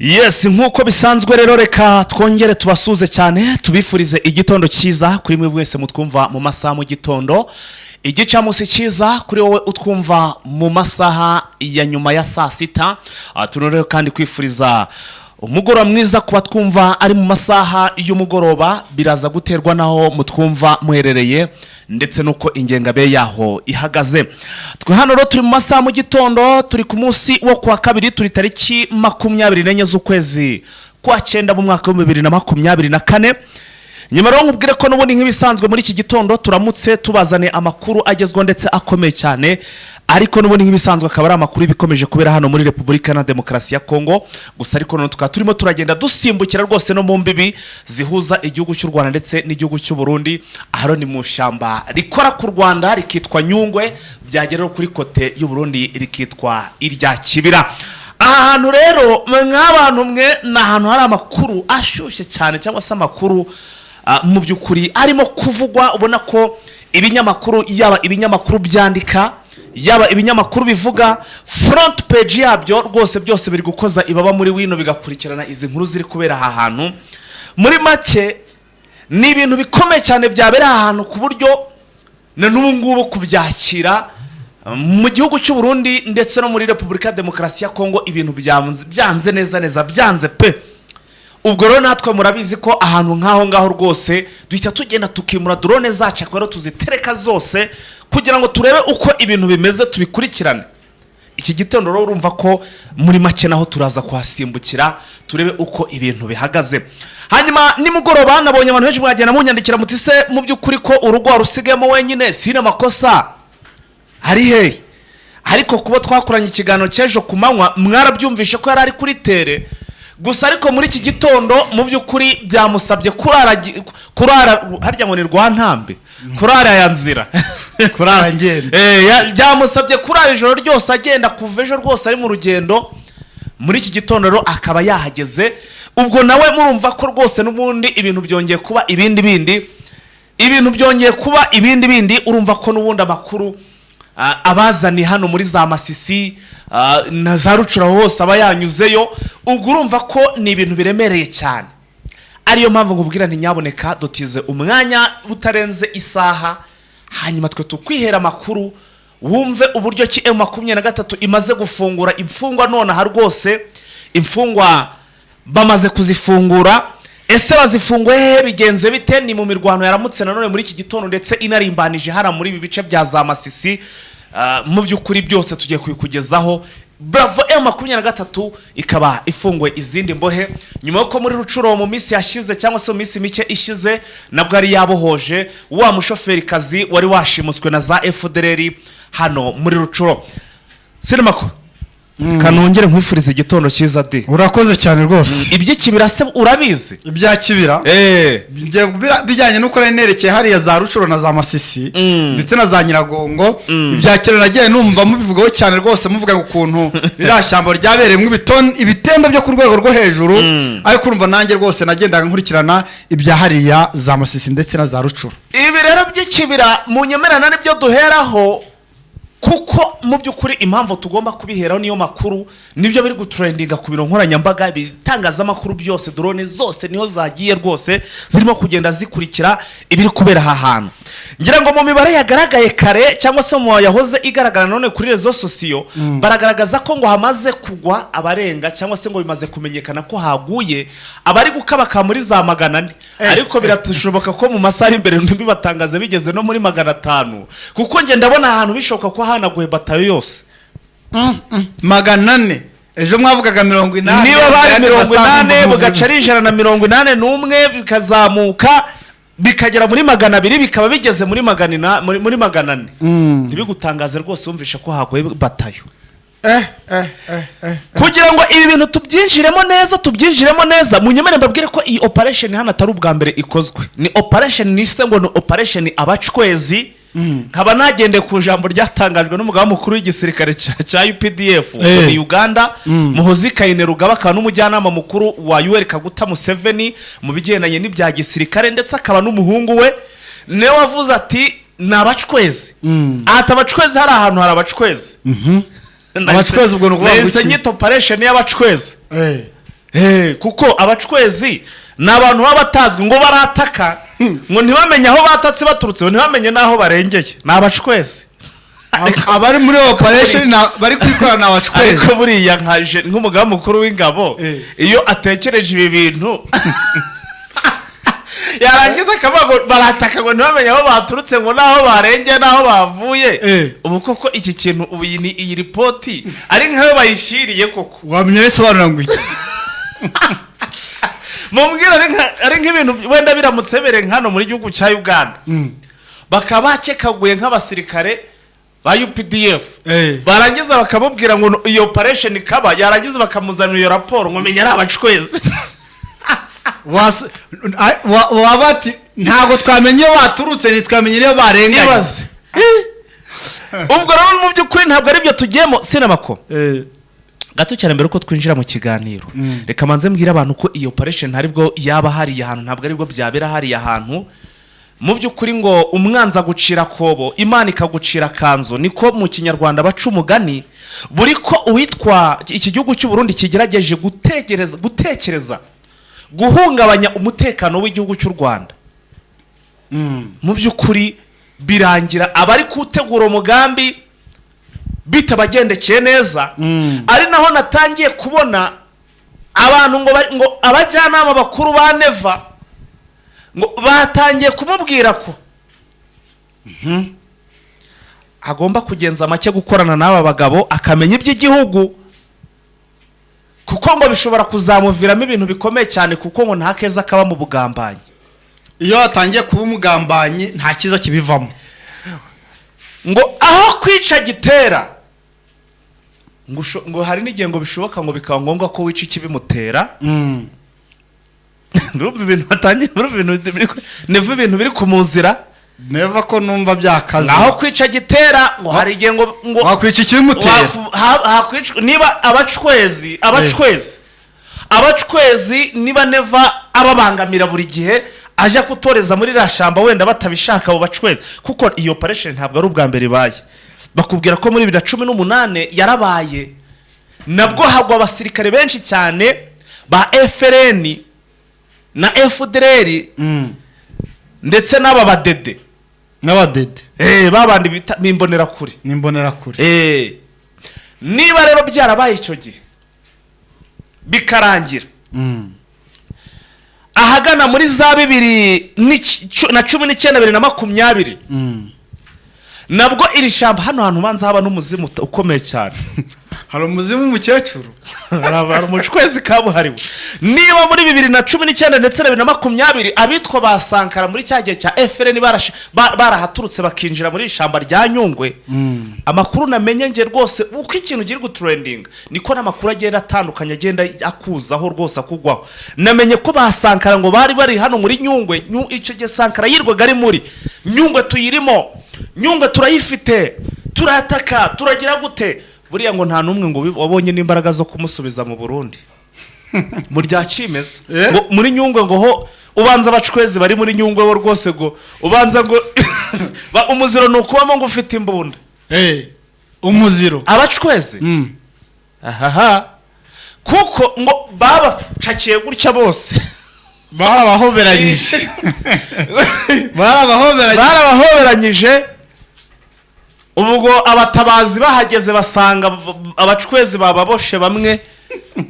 Yes, nk'uko bisanzwe rero, reka twongere tubasuze cyane, tubifurize igitondo cyiza kuri mwe mwese mutwumva mu masaha mu gitondo, igicamunsi cyiza kuri wowe utwumva mu masaha ya nyuma ya saa sita. Tunoneho kandi kwifuriza umugoroba mwiza kuba twumva ari mu masaha y'umugoroba. Biraza guterwa n'aho mutwumva muherereye ndetse n'uko ingengabihe yaho ihagaze. Twe hano rero turi mu masaha mu gitondo, turi ku munsi wo kuwa kabiri, turi tariki 24 z'ukwezi kwa cyenda mu mwaka wa 2024. Nyuma rero nkubwire ko n'ubundi nk'ibisanzwe muri iki gitondo turamutse tubazane amakuru agezweho ndetse akomeye cyane, ariko n'ubundi nk'ibisanzwe akaba ari amakuru y'ibikomeje kubera hano muri Repubulika na Demokarasi ya Kongo gusa. Ariko noneho tukaba turimo turagenda dusimbukira rwose no mu mbibi zihuza igihugu cy'u Rwanda ndetse n'igihugu cy'u Burundi. Aho ni mu ishyamba rikora ku Rwanda rikitwa Nyungwe, byagera kuri côté y'u Burundi rikitwa irya Kibira. Aha hantu rero, mw'abantu mwe, ni ahantu hari amakuru ashyushye cyane, cyangwa se amakuru mu by'ukuri arimo kuvugwa, ubona ko ibinyamakuru, yaba ibinyamakuru byandika, yaba ibinyamakuru bivuga, front page yabyo rwose byose biri gukoza ibaba muri wino, bigakurikirana izi nkuru ziri kubera aha hantu. Muri make ni ibintu bikomeye cyane byabereye aha hantu, ku buryo na n'ubu ngubu kubyakira mu gihugu cy'u Burundi ndetse no muri Repubulika ya Demokarasi ya Kongo ibintu byanze, byanze neza neza, byanze pe. Ubwo rero natwe murabizi ko ahantu nk'aho ngaho rwose duhita tugenda tukimura drone zacu, akaba rero tuzitereka zose kugira ngo turebe uko ibintu bimeze, tubikurikirane. Iki gitondo rero urumva ko muri make naho turaza kuhasimbukira, turebe uko ibintu bihagaze. Hanyuma nimugoroba nabonye abantu benshi mwagenda munyandikira muti: "Se mu by'ukuri ko urugo warusigayemo wenyine, sine amakosa ari hehe?" Ariko kuba twakoranye ikiganiro cy'ejo ku manywa, mwarabyumvishe ko yari ari kuri terrain gusa. Ariko muri iki gitondo mu by'ukuri byamusabye kurara harya ngo ni Rwantambe, kurara ya nzira. Kurara ngenda. Byamusabye kurara ijoro ryose agenda, kuva ejo rwose ari mu rugendo. Muri iki gitondo rero akaba yahageze. Ubwo nawe murumva ko rwose n'ubundi ibintu byongeye kuba ibindi bindi, ibintu byongeye kuba ibindi bindi. Urumva ko n'ubundi amakuru abazaniye hano muri za Masisi na za Rucura hose aba yanyuzeyo. Ubwo urumva ko ni ibintu biremereye cyane, ariyo mpamvu nkubwira nti: "Nyaboneka dutize umwanya utarenze isaha, hanyuma twe tukwihera amakuru, wumve uburyo ki M23 imaze gufungura imfungwa." Nonaha rwose imfungwa bamaze kuzifungura. Ese bazifunguye hehe? Bigenze bite? Ni mu mirwano yaramutse nanone muri iki gitondo ndetse inarimbanije hariya muri ibi bice bya za Masisi. Mu by'ukuri byose tugiye kubikugezaho. Bravo, M23 ikaba ifunguye izindi mbohe nyuma y'uko muri Rucuro mu minsi yashize, cyangwa se mu minsi mike ishize, nabwo yari yabohoje wa mushoferikazi wari washimuswe na za FDLR hano muri Rucuro. Sinimako kanongere nkwifuriza igitondo cyiza de. Urakoze cyane rwose. Iby'ikibira se urabizi? Ibya Kibira? Bijyanye n'uko nari nerekeye hariya za Rucuro na za Masisi ndetse na za Nyiragongo, ibya kera nagiye numva mubivugaho cyane rwose, muvuga ukuntu ririya shyamba ryabereyemo ibitendo byo ku rwego rwo hejuru. Ariko urumva nanjye rwose nagendaga nkurikirana ibya hariya za Masisi ndetse na za Rucuro. Ibi rero by'ikibira mu nyemerana nibyo duheraho, kuko mu by'ukuri impamvu tugomba kubiheraho niyo makuru, nibyo biri gutrendinga ku biro nkoranyambaga, ibitangazamakuru byose, drone zose niho zagiye rwose, zirimo kugenda zikurikira ibiri kubera aha hantu. Ngira ngo mu mibare yagaragaye kare, cyangwa se mu yahoze igaragara none kuri réseaux sociaux, baragaragaza ko ngo hamaze kugwa abarenga, cyangwa se ngo bimaze kumenyekana ko haguye abari gukabaka muri za 400. Ariko birashoboka ko mu masaha ari imbere ntibibatangaze bigeze no muri 500, kuko njye ndabona ahantu bishoboka ko hanaguye batayo yose. 400? Ejo mwavugaga 80. Niba bari ayandi mirongo masaha inani muvuze. bugaca ari 181, bikazamuka bikagera muri 200, bikaba bigeze muri 400. Ntibigutangaze rwose wumvishe ko haguye batayo. Kugira ngo ibi bintu tubyinjiremo neza, tubyinjiremo neza, munyemere mbabwire ko iyi operation hano atari ubwa mbere ikozwe. Ni operation nise ngo ni operation Abacwezi, nkaba nagendeye ku ijambo ryatangajwe n'umugaba mukuru w'igisirikare cya UPDF muri Uganda, Muhozi Kainerugaba, akaba n'umujyanama mukuru wa Yoweri Kaguta Museveni mu bigendanye n'ibya gisirikare, ndetse akaba n'umuhungu we. Niwe wavuze ati: "Ni Abacwezi." Ati: "Abacwezi, hari ahantu hari Abacwezi." Abacwezi ubwo ni ukuvuga ngo Nahise iki? nyita operation y'Abacwezi. Kuko abacwezi ni abantu baba batazwi, ngo barataka ngo ntibamenye aho batatse baturutse, ngo ntibamenye n'aho barengeye, ni abacwezi. Abari muri operation bari kwikora ni abacwezi. Ariko buriya nk'umugaba mukuru w'ingabo, iyo atekereje ibi bintu yarangiza akavuga ngo barataka ngo ntibamenye aho baturutse, ngo n'aho barengeye n'aho bavuye, ubu koko iki kintu, ubu iyi ni iyi ripoti ari nkayo bayishyiriye koko? Wamenya bisobanura ngo iki? Mumbwira, ari nk'ibintu wenda biramutse bibereye hano muri gihugu cya Uganda, bakaba bakekaguye nk'abasirikare ba UPDF, barangiza bakamubwira ngo iyo operation ikaba, yarangiza bakamuzanira iyo raporo ngo menya ari abacwezi. Waba ati ntabwo twamenye iyo baturutse, ntitwamenye iyo barenganye. Ibaze. Ubwo rero mu by'ukuri ntabwo ari byo tugiyemo, sinabako gato cyane. Mbere uko twinjira mu kiganiro, reka manze mbwire abantu ko iyi operation ntaribwo yaba hariya hantu, ntabwo aribwo byabera hariya hantu. Mu by'ukuri ngo umwanzi agucira akobo, Imana ikagucira akanzu, niko mu Kinyarwanda baca umugani. Buri ko uwitwa iki gihugu cy'u Burundi kigerageje gutekereza guhungabanya umutekano w'igihugu cy'u Rwanda, mu by'ukuri birangira abari kuwutegura umugambi bitabagendekeye neza. Ari naho natangiye kubona abantu ngo ngo abajyanama bakuru ba Neva ngo batangiye kumubwira ko agomba kugenza make gukorana n'aba bagabo, akamenya iby'igihugu, kuko ngo bishobora kuzamuviramo ibintu bikomeye cyane, kuko ngo nta keza kaba mu bugambanyi. Iyo watangiye kuba umugambanyi, nta cyiza kibivamo. Ngo aho kwica gitera, ngo hari n'igihe ngo bishoboka ngo bikaba ngombwa ko wica ikibimutera. Urumva ibintu batangiye, urumva ibintu biri Neva, ibintu biri kumuzira. Neva ko numva byakaze. Aho kwica gitera, ngo hari igihe ngo wakwica ikibimutera. Hakwicwa niba abacwezi, niba Neva ababangamira buri gihe ajya kutoreza muri iriya shyamba, wenda batabishaka abo bacwezi, kuko iyo operation ntabwo ari ubwa mbere ibaye. Bakubwira ko muri 2018 yarabaye, nabwo hagwa abasirikare benshi cyane ba FLN na FDLR ndetse n'aba badede. N'abadede. Babandi bita b'imbonerakure. N'imbonerakure. Niba rero byarabaye icyo gihe bikarangira, ahagana muri za 2019, 2020, nabwo iri shyamba hano hantu ubanza haba n'umuzimu ukomeye cyane. Hari umuzimu w'umukecuru. Hari umucwezi kabuhariwe. Niba muri 2019 ndetse na 2020 abitwa ba Sankara muri cya gihe cya FLN barahaturutse bakinjira muri iri shyamba rya Nyungwe, amakuru namenye nge rwose, uko ikintu kiri gutrendinga niko n'amakuru agenda atandukanye agenda akuzaho rwose, akugwaho. Namenye ko ba Sankara ngo bari bari hano muri Nyungwe. Icyo gihe Sankara yirwaga ari muri Nyungwe, tuyirimo Nyungwe, turayifite, turataka, turagira gute. Buriya ngo nta n'umwe ngo wabonye n'imbaraga zo kumusubiza mu Burundi mu rya kimeza. Ngo muri Nyungwe ngo ho ubanza abacwezi bari muri Nyungwe bo rwose, ngo ubanza ngo umuziro ni ukubamo ngo ufite imbunda. Umuziro. Abacwezi. Ahaha, kuko ngo babacakiye gutya bose. Barabahoberanyije, barabahoberanyije. Barabahoberanyije. Ubwo abatabazi bahageze basanga abacwezi bababoshe, bamwe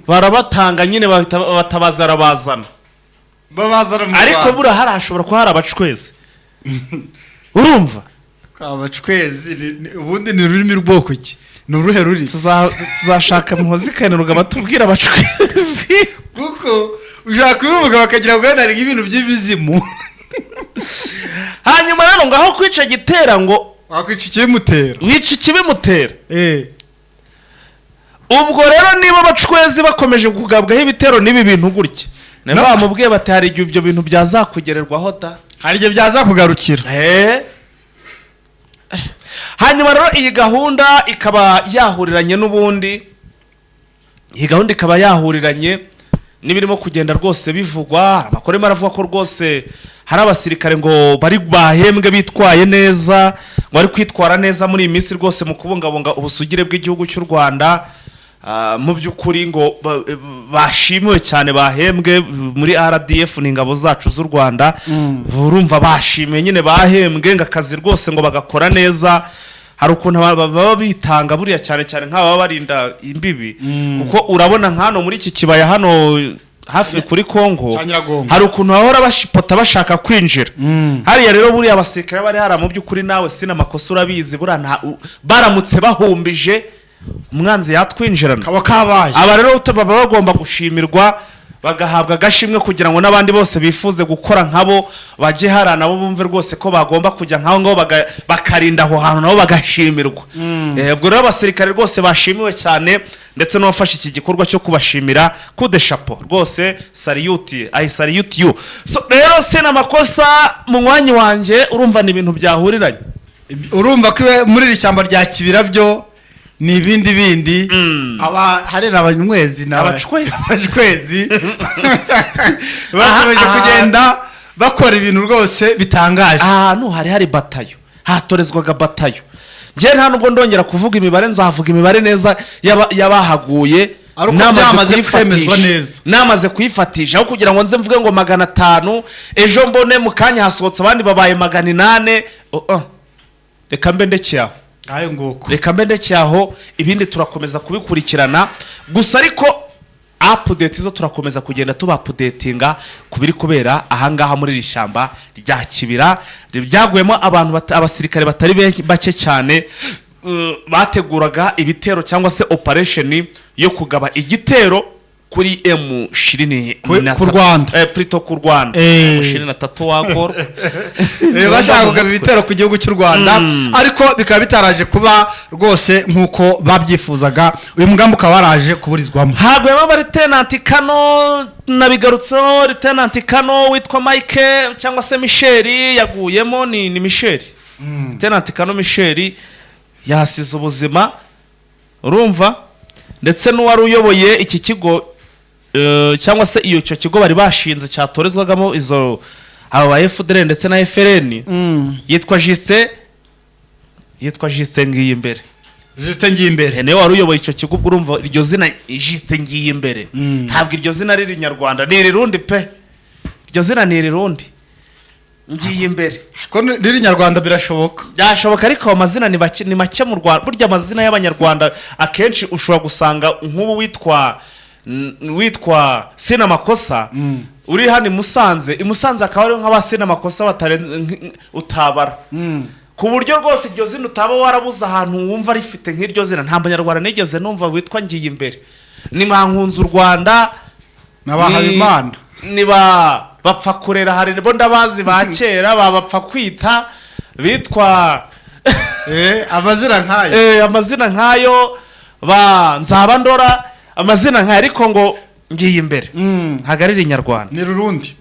barabatanga nyine, bahita abatabazi barabazana. Babazana mu Ariko Rwanda. buriya hari hashobora kuba hari abacwezi, urumva? Abacwezi ubundi ni ururimi rwoko ki? Ni uruhe rurimi? Tuzashaka Muhozi Kainerugaba batubwira abacwezi. Kuko ushobora kubivuga bakagira ngo wenda ni nk'ibintu by'ibizimu. Hanyuma rero ngo aho kwica gitera ngo wakwica ikibimutera. Wica ikibimutera. Ubwo rero niba abacwezi bakomeje kugabwaho ibitero n'ibi bintu gutya, niba bamubwiye bati hari igihe ibyo bintu byazakugererwaho da. Hari igihe byazakugarukira. Hanyuma rero iyi gahunda ikaba yahuriranye n'ubundi, iyi gahunda ikaba yahuriranye n'ibirimo kugenda rwose bivugwa. Hari amakuru arimo aravuga ko rwose hari abasirikare ngo bari bahembwe bitwaye neza, ngo bari kwitwara neza muri iyi minsi rwose mu kubungabunga ubusugire bw'igihugu cy'u Rwanda. Mu by'ukuri ngo bashimiwe cyane, bahembwe muri RDF, ni ingabo zacu z'u Rwanda. Urumva bashimiwe nyine, bahembwe ngo akazi rwose ngo bagakora neza. Hari ukuntu baba bitanga buriya, cyane cyane nk'ababa barinda imbibi, kuko urabona nka hano muri iki kibaya hano hafi kuri Kongo, Cya Nyiragongo. hari ukuntu bahora bashipota bashaka kwinjira hariya. Rero buriya abasirikare bari hariya, mu by'ukuri nawe sina amakosa urabizi, buriya baramutse bahumbije umwanzi yatwinjirana. Kaba kabaye. Aba rero baba bagomba gushimirwa, bagahabwa agashimwe kugira ngo n'abandi bose bifuze gukora nkabo bajye hariya, nabo bumve rwose ko bagomba kujya nk'aho ngaho, bakarinda aho hantu, nabo bagashimirwa. Ubwo rero abasirikare rwose bashimiwe cyane, ndetse n'uwafashe iki gikorwa cyo kubashimira, coup de chapeau rwose, salute, I salute you. So rero sina amakosa mu mwanya wanjye, urumva ni ibintu byahuriranye. Urumva ko muri iri shyamba rya Kibira byo ni ibindi bindi. Aba hari abanywezi na Abacwezi. Abacwezi bakomeje kugenda bakora ibintu rwose bitangaje. Ahantu hari batayo, hatorezwaga batayo. Njye nta nubwo ndongera kuvuga imibare, nzavuga imibare neza y'abahaguye Ari uko namaze byamaze kuyifatisha. kwemezwa neza. Namaze kuyifatisha, aho kugira ngo nze mvuge ngo 500, ejo mbone mu kanya hasohotse abandi babaye 800. Oh, oh. Reka mbe ndekeye aho. Ngayo nguko. Reka mbe ndekeye aho, ibindi turakomeza kubikurikirana gusa, ariko update zo turakomeza kugenda tuba updatinga ku biri kubera ahangaha muri iri shyamba rya Kibira ryaguyemo abantu abasirikare batari bake cyane, bateguraga ibitero cyangwa se operation yo kugaba igitero kuri M ishirini na Ku tatu. Rwanda. Plutôt ku Rwanda. M23 wagorwa. Bashaka kugaba ibitero ku gihugu cy'u Rwanda, ariko bikaba bitaraje kuba rwose nk'uko babyifuzaga. Uyu mugambi ukaba waraje kuburizwamo. Haguyemo aba lieutenant colonel, nabigarutseho, lieutenant colonel witwa Mike cyangwa se Michel yaguyemo, ni Michel, lieutenant colonel Michel yahasize ubuzima, urumva, ndetse n'uwari uyoboye iki kigo, cyangwa se iyo icyo kigo bari bashinze cyatorezwagamo izo aba ba FDLR ndetse na FLN, yitwa Justin, yitwa Justin Ngiyimbere. Justin Ngiyimbere. Niwe wari uyoboye icyo kigo. Ubwo urumva iryo zina Justin Ngiyimbere, ntabwo iryo zina riri Nyarwanda, ni irirundi pe, iryo zina ni irirundi, Ngiyimbere. Ko riri Nyarwanda birashoboka. Byashoboka, ariko ayo mazina ni make mu Rwanda. Burya amazina y'Abanyarwanda akenshi ushobora gusanga nk'ubu witwa Sinamakosa uri hano i Musanze, i Musanze hakaba hariho nk'aba Sinamakosa batarenze utabara, ku buryo rwose iryo zina utaba warabuze ahantu wumva rifite nk'iryo zina. Nta Munyarwanda nigeze numva witwa Ngiyimbere. Ni Nkunze u Rwanda. Na ba Habimana. Ni ba bapfa kurera, hari bo ndabazi ba kera ba bapfa kwita bitwa Amazina nk'ayo. Amazina nk'ayo, ba Nzaba Ndora, amazina nk'ayo, ariko ngo Ngiyimbere ntabwo ari Inyarwanda. Ni Rurundi.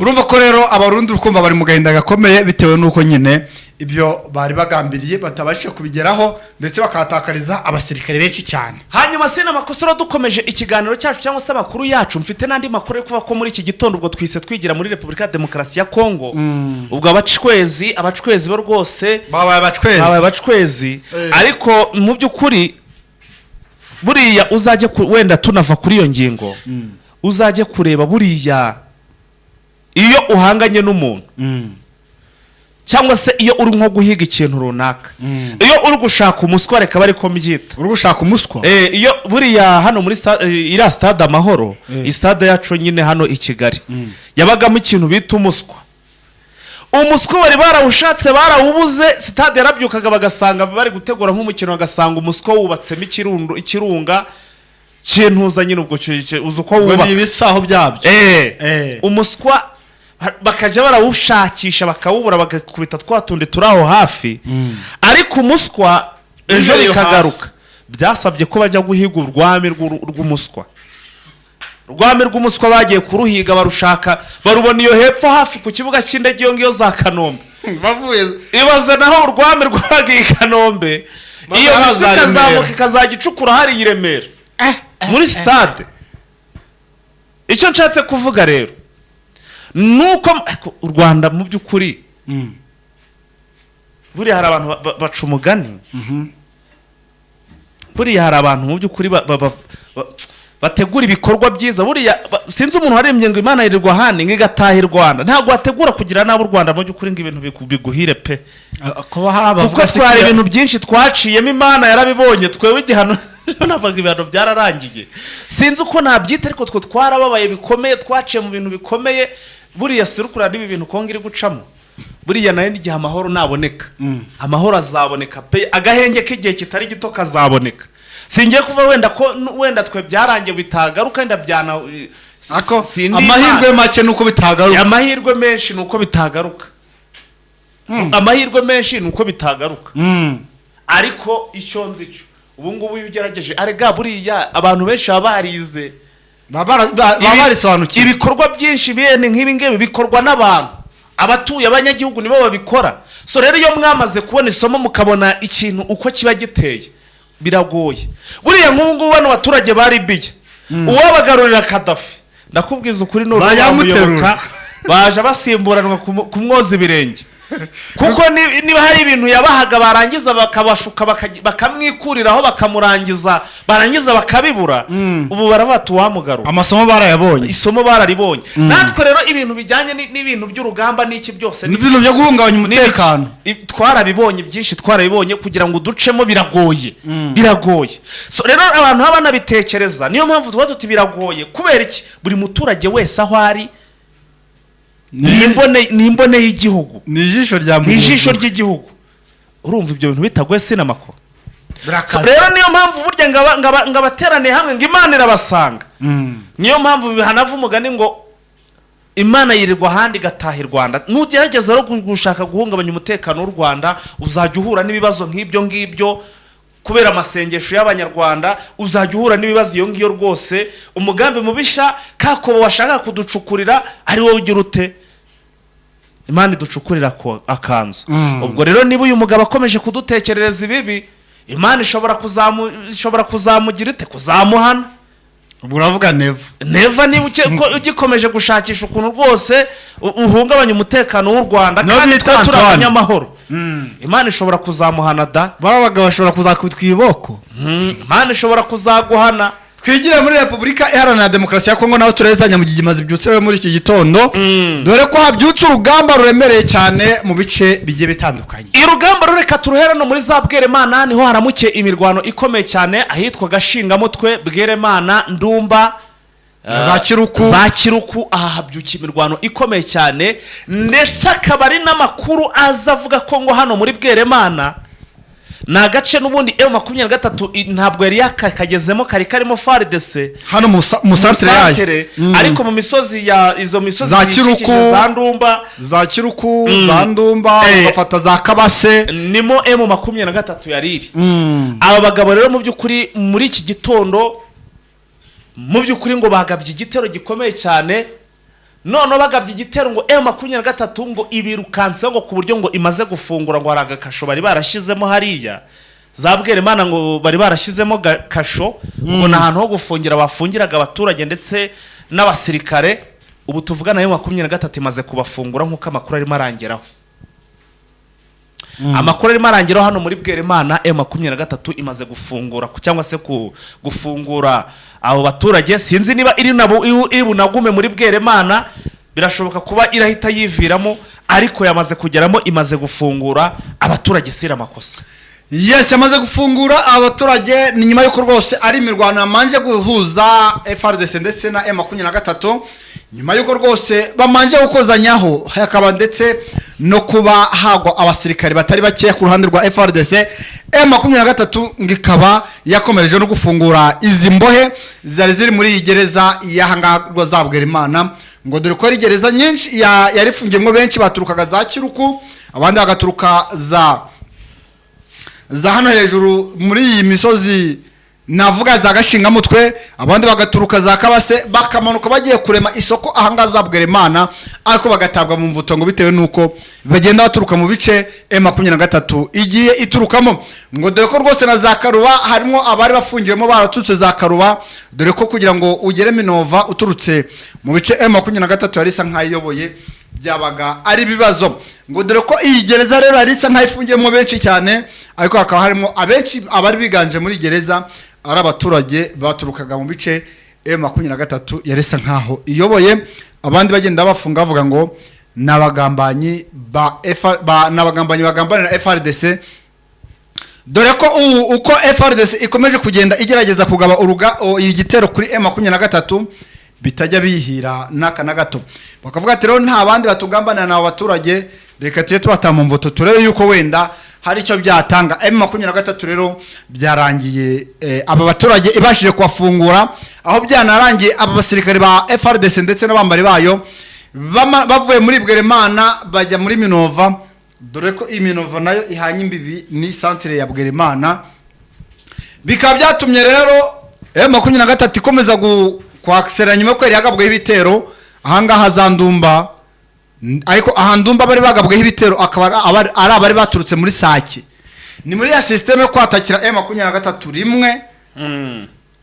Urumva ko rero Abarundi urukumva bari mu gahinda gakomeye, bitewe n'uko nyine ibyo bari bagambiriye batabashije kubigeraho, ndetse bakahatakariza abasirikare benshi cyane. Hanyuma sina makosa, dukomeje ikiganiro cyacu cyangwa se amakuru yacu, mfite n'andi makuru ari kuvuga ko muri iki gitondo ubwo twise twigira muri Repubulika ya Demokarasi ya Kongo. Ubwo abacwezi bo rwose babaye abacwezi. Babaye abacwezi. Ariko mu by'ukuri buriya uzajye wenda tunava kuri iyo ngingo, uzajye kureba buriya iyo uhanganye n'umuntu cyangwa se iyo uri nko guhiga ikintu runaka, iyo uri gushaka umuswa, reka bari ko mbyita. Uri gushaka umuswa. Iyo buriya hano muri iriya stade Amahoro, stade yacu nyine hano i Kigali, yabagamo ikintu bita umuswa. Umuswa bari barawushatse barawubuze. Stade yarabyukaga bagasanga bari gutegura nk'umukino, bagasanga umuswa wubatsemo ikirundo, ikirunga cy'intuza nyine. Ubwo uzi uko Ngo wubaka. ni ibisaho byabyo. Umuswa bakajya barawushakisha bakawubura, bagakubita twa tundi turi aho hafi, ariko umuswa ejo Wibereye bikagaruka. hasi. Byasabye ko bajya guhiga urwami rw'umuswa. Urwami rw'umuswa bagiye kuruhiga, barushaka, barubona iyo hepfo hafi ku kibuga cy'indege iyo ngiyo za Kanombe. Bavuye Ibaze naho urwami rwagiye i Kanombe, iyo Bakaza miswa Remera. ikazamuka ikazajya icukura hariya i Remera muri stade. Icyo nshatse kuvuga rero ni uko ariko u Rwanda mu by'ukuri, buriya hari abantu baca umugani. Buriya hari abantu mu by'ukuri bategura ibikorwa byiza. Buriya sinzi umuntu warembye ngo Imana yirirwa ahandi ngo igataha i Rwanda. Ntabwo wategura kugira nabi u Rwanda mu by'ukuri ngo ibintu biguhire pe. Kuba hari Kuko abavuga se twari ibintu byinshi twaciyemo, Imana yarabibonye. Twewe igihano navuga ibihano byararangiye, sinzi uko nabyita, ariko twe twarababaye bikomeye, twaciye mu bintu bikomeye. Buriya sirukura n'ibi bintu Kongo iri gucamo, buriya nayo n'igihe amahoro naboneka, amahoro azaboneka pe, agahenge k'igihe kitari gito kazaboneka. Singiye kuva wenda ko wenda twe byarangiye bitagaruka, wenda byana Ako sindi amahirwe Imana. make nuko bitagaruka. Amahirwe menshi ni uko bitagaruka, amahirwe menshi ni uko bitagaruka. Ariko icyo nzi cyo, ubu ngubu iyo ugerageje, arega buriya abantu benshi baba barize. Baba barisobanukiwe. Ibikorwa byinshi bene nk'ibi ngibi bikorwa n'abantu, abatuye, abanyagihugu nibo babikora. So rero iyo mwamaze kubona isomo, mukabona ikintu uko kiba giteye, biragoye. Buriya nk'ubu ngubu bano baturage ba Libiya, uwabagarurira Kadafi, ndakubwiza ukuri, none Bayamuterura. bamuyoboka, baje basimburanwa kumwoza ibirenge, kuko niba hari ibintu yabahaga, barangiza bakabashuka, bakamwikuriraho, bakamurangiza, barangiza bakabibura. Ubu baravuga ati uwamugarura. Amasomo barayabonye. Isomo bararibonye. Natwe rero ibintu bijyanye n'ibintu by'urugamba n'iki byose n'ibintu byo guhungabanya umutekano. Twarabibonye byinshi, twarabibonye. Kugira ngo uducemo biragoye, biragoye. So rero abantu baba banabitekereza, niyo mpamvu tuba tuti biragoye. Kubera iki? Buri muturage wese aho ari ni imbone y'igihugu. Ni ijisho rya Ni ijisho ry'igihugu. Urumva ibyo bintu bitagoye sinamakuru? So, Birakaze. rero niyo mpamvu burya ngo abateraniye hamwe ngo Imana irabasanga. Niyo mpamvu hanava umugani ngo Imana yirirwa ahandi igataha i Rwanda. Nugerageza rero gushaka guhungabanya umutekano w'u Rwanda, uzajya uhura n'ibibazo nk'ibyo ngibyo. Kubera amasengesho y'Abanyarwanda, uzajya uhura n'ibibazo iyo ngiyo rwose. Umugambi mubisha kakobo washaka kuducukurira, ari wowe ugira ute? Imana iducukurira akanzu. Ubwo rero niba uyu mugabo akomeje kudutekerereza ibibi, Imana ishobora kuzamugira ite? Kuzamuhana. Ubwo uravuga Neva. Neva, niba ugikomeje gushakisha ukuntu rwose uhungabanya umutekano w'u Rwanda, Niyo kandi bita twe turi Antoine. abanyamahoro, Imana ishobora kuzamuhana da. Baba bagabo bashobora kuzakubitwa ibiboko. Imana ishobora kuzaguhana. Twigire muri Repubulika Iharanira Demokarasi ya Kongo, naho tureza nyamugigima zibyutse rero muri iki gitondo, dore ko habyutse urugamba ruremereye cyane mu bice bigiye bitandukanye. Urugamba rureka turuhera no muri za Bweremana, niho haramukiye imirwano ikomeye cyane, ahitwa Gashingamutwe, Bweremana, Ndumba, Za Kiruku. Za Kiruku. Aha habyukiye imirwano ikomeye cyane, ndetse akaba ari n'amakuru aza avuga ko ngo hano muri Bweremana ni agace n'ubundi M23 ntabwo yari yakakagezemo, kari karimo FARDC. Hano mu santere yayo. Santere, ariko mu misozi ya izo misozi Za ziyikikije, Kiruku. za Ndumba. Za Kiruku, za Ndumba, ugafata za Kabase. Nimo M23 yari iri. Aba bagabo rero mu by'ukuri muri iki gitondo, mu by'ukuri ngo bagabye igitero gikomeye cyane. Noneho bagabye igitero, ngo M23 ngo ibirukanseho, ngo ku buryo ngo imaze gufungura, ngo hari agakasho bari barashyizemo hariya za Bweremana, ngo bari barashyizemo kasho, ngo ni ahantu ho gufungira bafungiraga abaturage ndetse n'abasirikare. Ubu tuvugana M23 imaze kubafungura, nk'uko amakuru arimo arangeraho. Amakuru arimo arangeraho hano muri Bweremana, M23 imaze gufungura cyangwa se gufungura abo baturage. Sinzi niba iri nabo iri bunagume muri Bweremana, birashoboka kuba irahita yiviramo, ariko yamaze kugeramo, imaze gufungura abaturage, sira amakosa. Yes, yamaze gufungura abaturage. Ni nyuma y'uko rwose ari imirwano yamanje guhuza FARDC ndetse na M23, nyuma y'uko rwose bamanje gukozanyaho, hakaba ndetse no kuba hagwa abasirikare batari bakeya ku ruhande rwa FARDC. M23 ngo ikaba yakomereje no gufungura izi mbohe zari ziri muri iyi gereza y'ahangaha rwa za Bwerimana, ngo dore ko ari gereza nyinshi yari ifungiyemo benshi baturukaga za Kiruku, abandi bagaturuka za hano hejuru muri iyi misozi navuga za Gashingamutwe, abandi bagaturuka za Kabase, bakamanuka bagiye kurema isoko ahangaha za Bweremana, ariko bagatabwa mu mvuto ngo bitewe n'uko bagenda baturuka mu bice M23 igiye iturukamo, ngo dore ko rwose na za Karuba harimo abari bafungiwemo baraturutse za Karuba, dore ko kugira ngo ugere Minova uturutse mu bice M23 yari isa nk'ayiyoboye. Byabaga ari ibibazo ngo dore ko iyi gereza rero yari isa nkaho ifungiyemo benshi cyane, ariko hakaba harimo abenshi abari biganje muri gereza ari abaturage baturukaga mu bice M23 yari isa nkaho iyoboye, abandi bagenda bafunga bavuga ngo ni abagambanyi ba ni abagambanyi bagambanira FARDC, dore ko ubu uko FARDC ikomeje kugenda igerageza kugaba igitero kuri M23 bitajya bihira n'aka na gato. Bakavuga ati rero nta bandi batugambanira ni abo baturage, reka tujye tubata mu mvuto turebe yuko wenda hari icyo byatanga. M23 rero byarangiye aba baturage ibashije kubafungura, aho byanarangiye aba basirikare ba FARDC ndetse n'abambari bayo bavuye muri Bweremana bajya muri Minova, dore ko iyi Minova nayo ihanye imbibi ni centre ya Bweremana. Bikaba byatumye rero M23 ikomeza kwakisera nyuma ko yari yagabweho ibitero ahangaha za Ndumba, ariko aha Ndumba bari bagabweho ibitero akaba ari abari baturutse muri Sake. Ni muri ya système yo kwatakira M23 rimwe,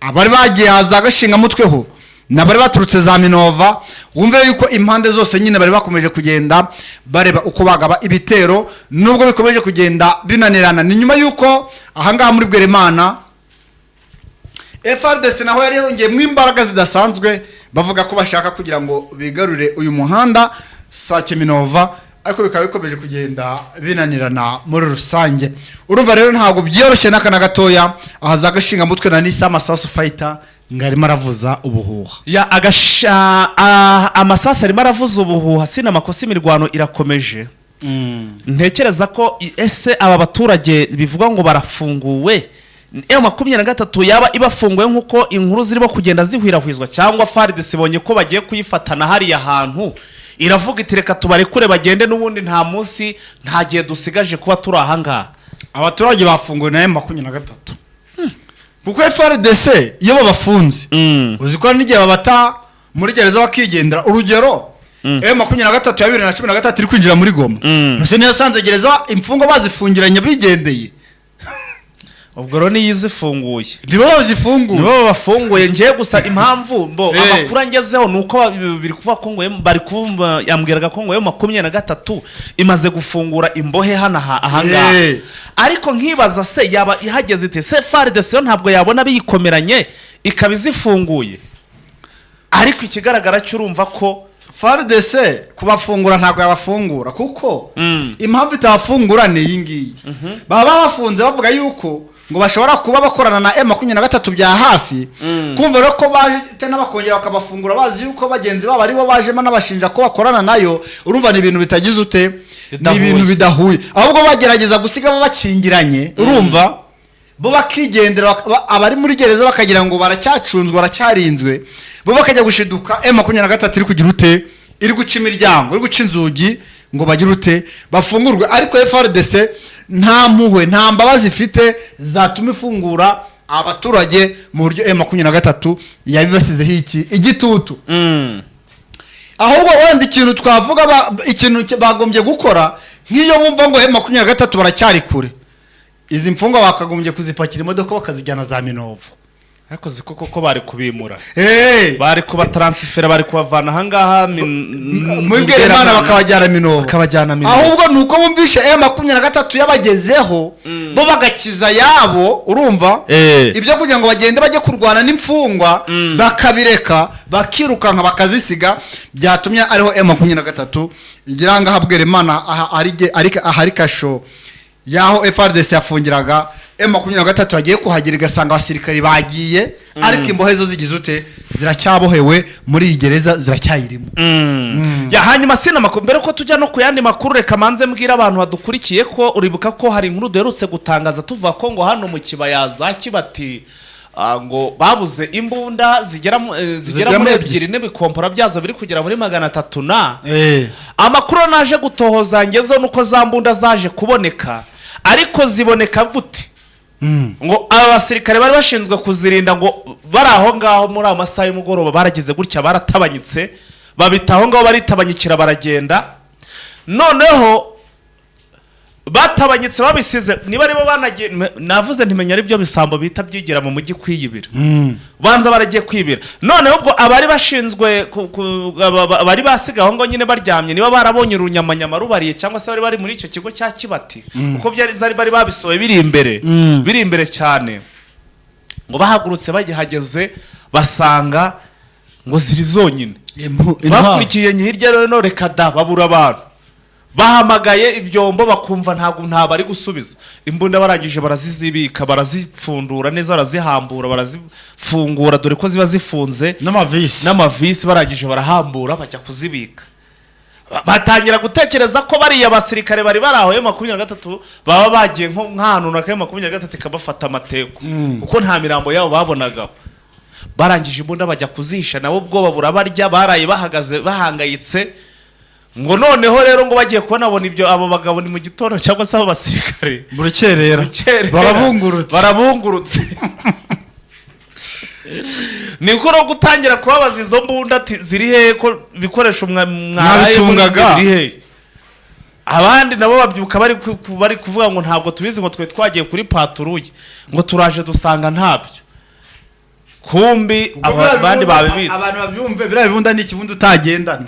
abari bagiye haza gashingamutweho nabari baturutse za Minova. Wumve yuko impande zose nyine bari bakomeje kugenda bareba uko bagaba ibitero, nubwo bikomeje kugenda binanirana. Ni nyuma yuko ahangaha muri Bweremana FARDC naho yari yongeyemo imbaraga zidasanzwe, bavuga ko bashaka kugira ngo bigarure uyu muhanda Sake Minova, ariko bikaba bikomeje kugenda binanirana muri rusange. Urumva rero ntabwo byoroshye n'aka na gatoya. Aha za gashingamutwe na nisa amasasu fighter ngo arimo aravuza ubuhuha. Ya agasha amasasu arimo aravuza ubuhuha, sina amakosa, imirwano irakomeje. Ntekereza ko ese aba baturage bivuga ngo barafunguwe, M23 yaba ibafunguye nk'uko inkuru zirimo kugenda zihwirahwizwa, cyangwa FARDC ibonye ko bagiye kuyifatana hariya hantu iravuga iti reka tubarekure bagende, n'ubundi nta munsi nta gihe dusigaje kuba turi ahangaha? Abaturage bafunguwe na M23, kuko FARDC iyo babafunze, uzi ko hari n'igihe babata muri gereza bakigendera. Urugero, M23 ya 2013 iri kwinjira muri Goma, ntuse ntiyasanze gereza imfungwa bazifungiranye bigendeye? Ubwo rero niyo izifunguye. Nibo bazifunguye. Nibo babafunguye. Ngiye gusa impamvu mbo amakuru angezeho ni uko biri kuvuga ko ngo bari kumva yambwiraga ko ngo M23 imaze gufungura imbohe hano ahangaha. Ariko nkibaza se yaba ihageze ite? Se FARDC yo ntabwo yabona biyikomeranye ikaba izifunguye? Ariko ikigaragara cyo urumva ko FARDC kubafungura ntabwo yabafungura, kuko impamvu itabafungura ni iyi ngiyi: baba babafunze bavuga yuko ngo bashobora kuba bakorana na M23 bya hafi. Kumva rero ko baje n'abakongera bakabafungura bazi yuko bagenzi babo aribo bajemo n'abashinja ko bakorana nayo, urumva ni ibintu bitagize ute, ni Bidahuye. ibintu bidahuye. Ahubwo bagerageza gusiga bo bakingiranye, urumva bo bakigendera, abari muri gereza bakagira ngo baracyacunzwe, baracyarinzwe, bo bakajya gushiduka M23 iri kugira ute, iri guca imiryango, iri guca inzugi ngo bagire ute, bafungurwe. Ariko FARDC nta mpuhwe, nta mbabazi ifite zatuma ifungura abaturage mu buryo M23 yabibasizeho iki igitutu. Ahubwo wenda ikintu twavuga, ikintu bagombye gukora, nk'iyo bumva ngo M23 baracyari kure, izi mfungwa bakagombye kuzipakira imodoka bakazijyana za Minova. Ariko ziko koko bari kubimura, Hey! bari kubataransifera, bari kubavana ahangaha muri Bweremana bakabajyana Minova. Bakabajyana Minova. Ahubwo ni uko bumvishe M23 yabagezeho, bo bagakiza yabo, urumva ibyo kugira ngo bagende bajye kurwana n'imfungwa bakabireka, bakirukanka bakazisiga. Byatumye ariho M23 igira ngaha Bweremana, aha ahari kasho yaho FARDC yafungiraga. M23 yagiye kuhagera igasanga abasirikari bagiye, ariko imbohe zo zigize ute, ziracyabohewe muri iyi gereza, ziracyayirimo. Ya hanyuma sina makuru, mbere ko tujya no ku yandi makuru, reka manze mbwira abantu badukurikiye ko uribuka ko hari inkuru duherutse gutangaza tuvuga ko ngo hano mu kibaya za Kibati ngo babuze imbunda zigera zigera muri muri ebyiri n'ibikompora byazo biri kugera muri 300 na amakuru naje gutohoza ngezeho nuko za mbunda zaje kuboneka. Ariko ziboneka gute? Ngo aba basirikare bari bashinzwe kuzirinda ngo bari aho ngaho muri ayo masaha y'umugoroba baragize gutya baratabanyitse, babita aho ngaho baritabanyikira, baragenda. Noneho Batabanyitse babisize, niba aribo banagiye, navuze ntimenya ari byo bisambo bita byigira mu mujyi kwiyibira. Banza baragiye kwibira. Noneho ubwo abari bashinzwe abari basigaye aho ngo nyine baryamye, niba barabonye urunyamanyama rubariye, cyangwa se bari bari muri icyo kigo cya Kibati, kuko byari zari bari babisohoye biri imbere, biri imbere cyane, ngo bahagurutse bagihageze basanga ngo ziri zonyine. Bakurikiye hirya no hino, reka da, babura abantu. Bahamagaye ibyombo, bakumva ntabwo ntabwo ari gusubiza. Imbunda barangije barazizibika, barazipfundura neza, barazihambura, barazifungura, dore ko ziba zifunze. N'amavisi. N'amavisi. Barangije barahambura, bajya kuzibika. Batangira gutekereza ko bariya basirikare bari bari aho yo 23 baba bagiye nko nk'ahantu runaka, yo 23 ikabafata amateko, kuko nta mirambo yabo babonagaho. Barangije imbunda bajya kuzihisha, nabo ubwoba burabarya, baraye bahagaze bahangayitse. Ngo noneho rero ngo bagiye kubona, babona ibyo abo bagabo ni mu gitondo, cyangwa se abo basirikare. Burukerera. Rukerera. Barabungurutse. Barabungurutse. Niko no gutangira kubabaza izo mbunda ati ziri hehe, ko ibikoresho mwaraye Mwabicungaga. biri hehe? Abandi nabo babyuka bari kuvuga ngo ntabwo tubizi, ngo twe twagiye kuri patrouille, ngo turaje dusanga ntabyo. Kumbi abandi babibitse. Abantu babyumve, biriya bibunda ni ikibunda utagendana,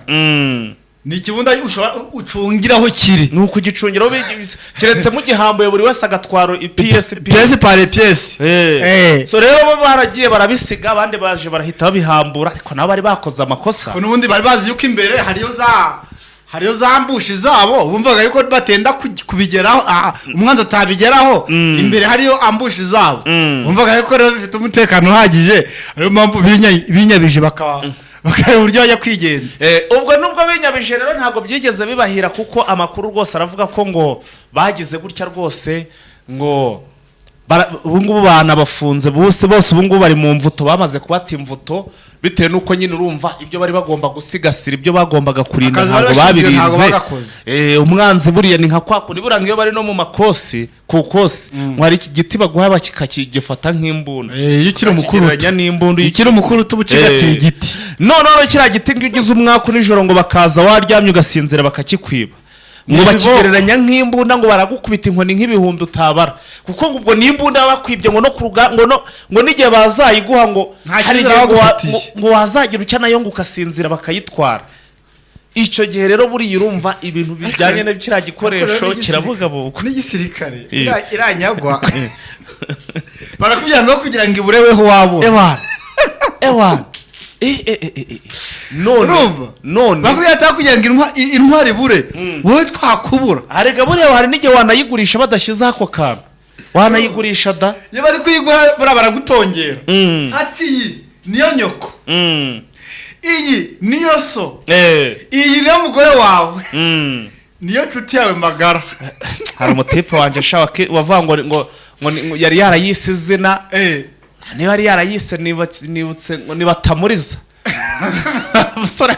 ni ikibunda ushobora ucungiraho kiri. Ni ukugicungiraho, keretse mugihambuye, buri wese agatwara ipiyesi. Pièce par pièce. So rero bo baragiye barabisiga, abandi baje barahita babihambura, ariko nabo bari bakoze amakosa. Ko n'ubundi bari bazi yuko imbere hariyo za ambush zabo, bumvaga yuko batenda kubigeraho, umwanzi atabigeraho, imbere hariyo ambush zabo. Bumvaga yuko rero bifite umutekano uhagije, ariyo mpamvu binyabije bakaba bakareba uburyo bajya kwigenza. Ubwo nubwo binyabije rero, ntabwo byigeze bibahira, kuko amakuru rwose aravuga ko ngo bagize gutya rwose, ngo ubu ngubu banabafunze bose bose. Ubu ngubu bari mu mvuto, bamaze kubata imvuto, bitewe n'uko nyine urumva ibyo bari bagomba gusigasira, ibyo bagombaga kurinda, Akazi bari ntabwo bashinzwe ntabwo babirinze. bagakoze. Umwanzi buriya ni nka kwa kundi buriya ngo iyo bari no mu makosi, ku kosi, ngo hari iki giti baguha bakikagifata nk'imbunda. Iyo ukiri umukuru Bakakigereranya n'imbunda. Iyo ukiri umukuru uba ucigatiye igiti. None kiriya giti ngo iyo ugize umwaku nijoro, ngo bakaza waryamye ugasinzira bakakikwiba, ngo Ni bakigereranya nk'imbunda, ngo baragukubita inkoni nk'ibihumbi utabara, kuko ngo ubwo n'imbunda bakwibye, ngo no kuruga ngo no ngo n'igihe bazayiguha ngo Nta hari cyizere igihe ngo bagufitiye. ngo wazagira ucya nayo ngo ugasinzira bakayitwara. Icyo gihe rero buriya urumva ibintu bijyanye na kiriya gikoresho kirabugabugwa. N'igisirikare iranyagwa, barakubwira ngo kugira ngo ibureweho wabura. Ewana ewana, none Urumva? None Bakubwira ati kugira ngo intwari ibure, wowe twakubura. Harega buriya hari n'igihe wanayigurisha badashyizeho ako kantu, wanayigurisha da. Iyo bari kuyiguha buriya baragutongera, ati iyi niyo nyoko, iyi niyo so, iyi niyo mugore wawe, niyo nshuti yawe magara. Hari umutipe wanjye ashaka wavuga ngo yari yarayise izina, niba yari yarayise, nibutse ngo ni Batamuriza. Umusore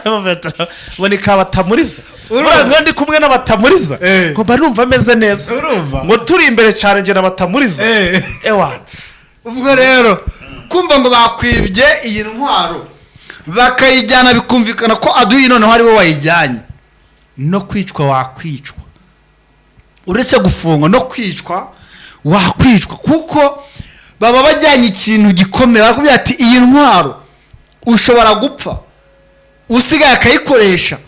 ngo ni Kabatamuriza. Urumva? Buriya ngo ndi kumwe n'Abatamuriza, ngo mba numva ameze neza. Urumva? Ngo turi imbere cyane njye na Batamuriza. Ewana. Ubwo rero kumva ngo bakwibye iyi ntwaro bakayijyana, bikumvikana ko aduyi noneho ari we wayijyanye, no kwicwa wakwicwa, uretse gufungwa no kwicwa wakwicwa, kuko baba bajyanye ikintu gikomeye. Barakubwira ati iyi ntwaro ushobora gupfa usigaye akayikoresha,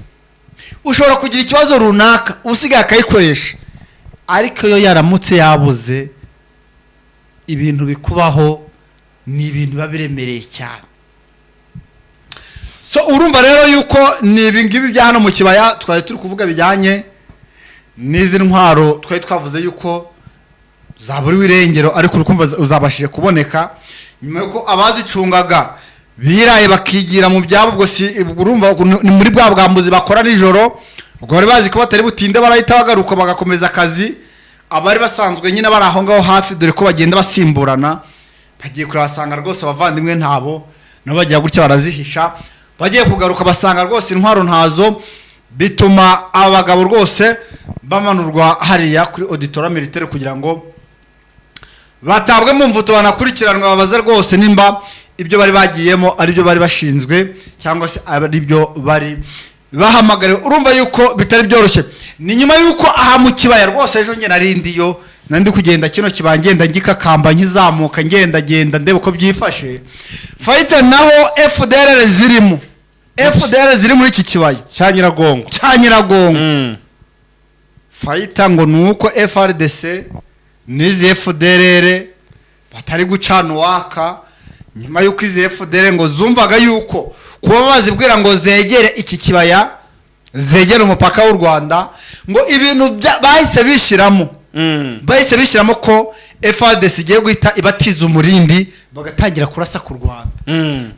ushobora kugira ikibazo runaka usigaye akayikoresha, ariko iyo yaramutse yabuze, ibintu bikubaho ni ibintu biba biremereye cyane. So urumva rero yuko ni ibingibi bya hano mu kibaya twari turi kuvuga bijyanye n'izi ntwaro. Twari twavuze yuko zaburiwe irengero, ariko uri kumva uzabashije kuboneka nyuma yuko abazicungaga biraye bakigira mu byabo. Ubwo si ubwo urumva ni muri bwa bwambuzi bakora nijoro. Ubwo bari bazi ko batari butinde, barahita bagaruka bagakomeza akazi. Abari basanzwe nyine bari aho ngaho hafi, dore ko bagenda basimburana, bagiye kureba basanga rwose abavandimwe ntabo, nabo bagira gutya barazihisha. Bagiye kugaruka basanga rwose intwaro ntazo, bituma aba bagabo rwose bamanurwa hariya kuri auditorat militaire kugira ngo batabwe mu mvuto, banakurikiranwa, babaze rwose nimba ibyo bari bagiyemo ari byo bari bashinzwe cyangwa se ari byo bari Bahamagariwe, urumva yuko bitari byoroshye. Ni nyuma yuko aha mu kibaya rwose ejo njye nari ndiyo, nari ndi kugenda kino kibaya, ngenda ngikakamba, nkizamuka, ngenda genda ndeba uko byifashe. Fighter, naho FDLR zirimo, FDLR ziri muri iki kibaya cya Nyiragongo. Cya Nyiragongo. Fighter, ngo ni uko FARDC n'izi FDLR batari gucana uwaka, nyuma y'uko izi FDLR ngo zumvaga yuko kuba bazibwira ngo zegere iki kibaya, zegere umupaka w'u Rwanda, ngo ibintu bahise bishyiramo, bahise bishyiramo ko FARDC igiye guhita ibatiza umurindi, bagatangira kurasa ku Rwanda.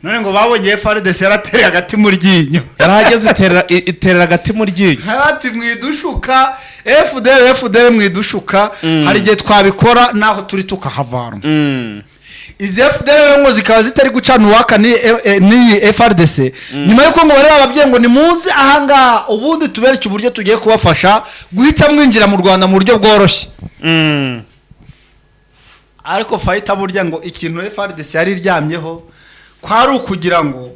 None ngo babonye FARDC yaratereye agati mu ryinyo. Yarahageze, iterera agati mu ryinyo. Ati: "Mwidushuka FDLR, FDLR mwidushuka, hari igihe twabikora naho turi tukahavanwa." Izi FDLR ngo zikaba zitari gucana uwaka n'iyi FARDC, nyuma y'uko ngo bari bababwiye ngo nimuze ahangaha, ubundi tubereke uburyo tugiye kubafasha guhita mwinjira mu Rwanda mu buryo bworoshye. Ariko fighter, burya ngo ikintu FARDC yari iryamyeho kwari ukugira ngo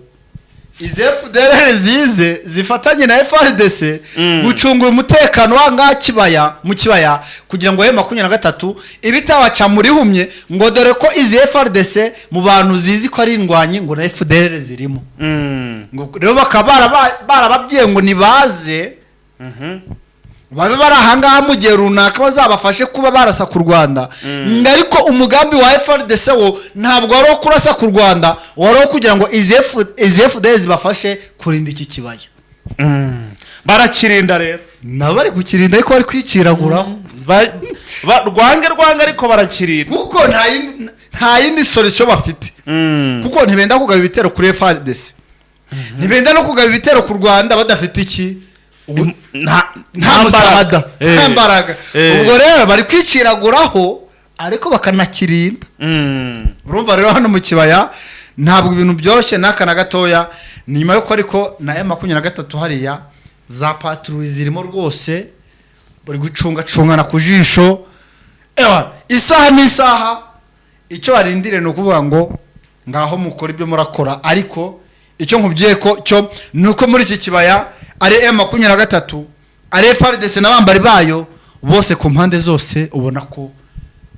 izi FDLR zize zifatanye na FARDC gucunga umutekano wa ngaha kibaya, mu kibaya, kugira ngo M23 ibitabaca muri humye, ngo dore ko izi FARDC mu bantu zizi ko ari indwanyi, ngo na FDLR zirimo. Ngo rero bakaba barababwiye ngo nibaze babe bari ahangaha mu gihe runaka, bazabafashe kuba barasa ku Rwanda. Ngo ariko umugambi wa FARDC wo ntabwo wari uwo kurasa ku Rwanda, wari uwo kugira ngo izi FDL zibafashe kurinda iki kibaya. Barakirinda rero. Nabo bari kukirinda, ariko bari kwiciraguraho. Rwange rwange, ariko barakirinda. Kuko nta yindi solution bafite, kuko ntibenda kugaba ibitero kuri FARDC, ntibenda no kugaba ibitero ku Rwanda badafite iki? Nta Nta musada, nta mbaraga. Ubwo rero bari kwiciraguraho, ariko bakanakirinda. Urumva rero hano mu kibaya ntabwo ibintu byoroshye n'aka na gatoya. Ni nyuma y'uko ariko na M23 hariya za patrouille zirimo rwose, bari gucungacungana ku jisho. Ewa, isaha n'isaha icyo barindiriye ni ukuvuga ngo ngaho mukora ibyo murakora. Ariko icyo nkubwiye ko cyo ni uko muri iki kibaya ari M23, ari FARDC n'abambari bayo bose, ku mpande zose ubona ko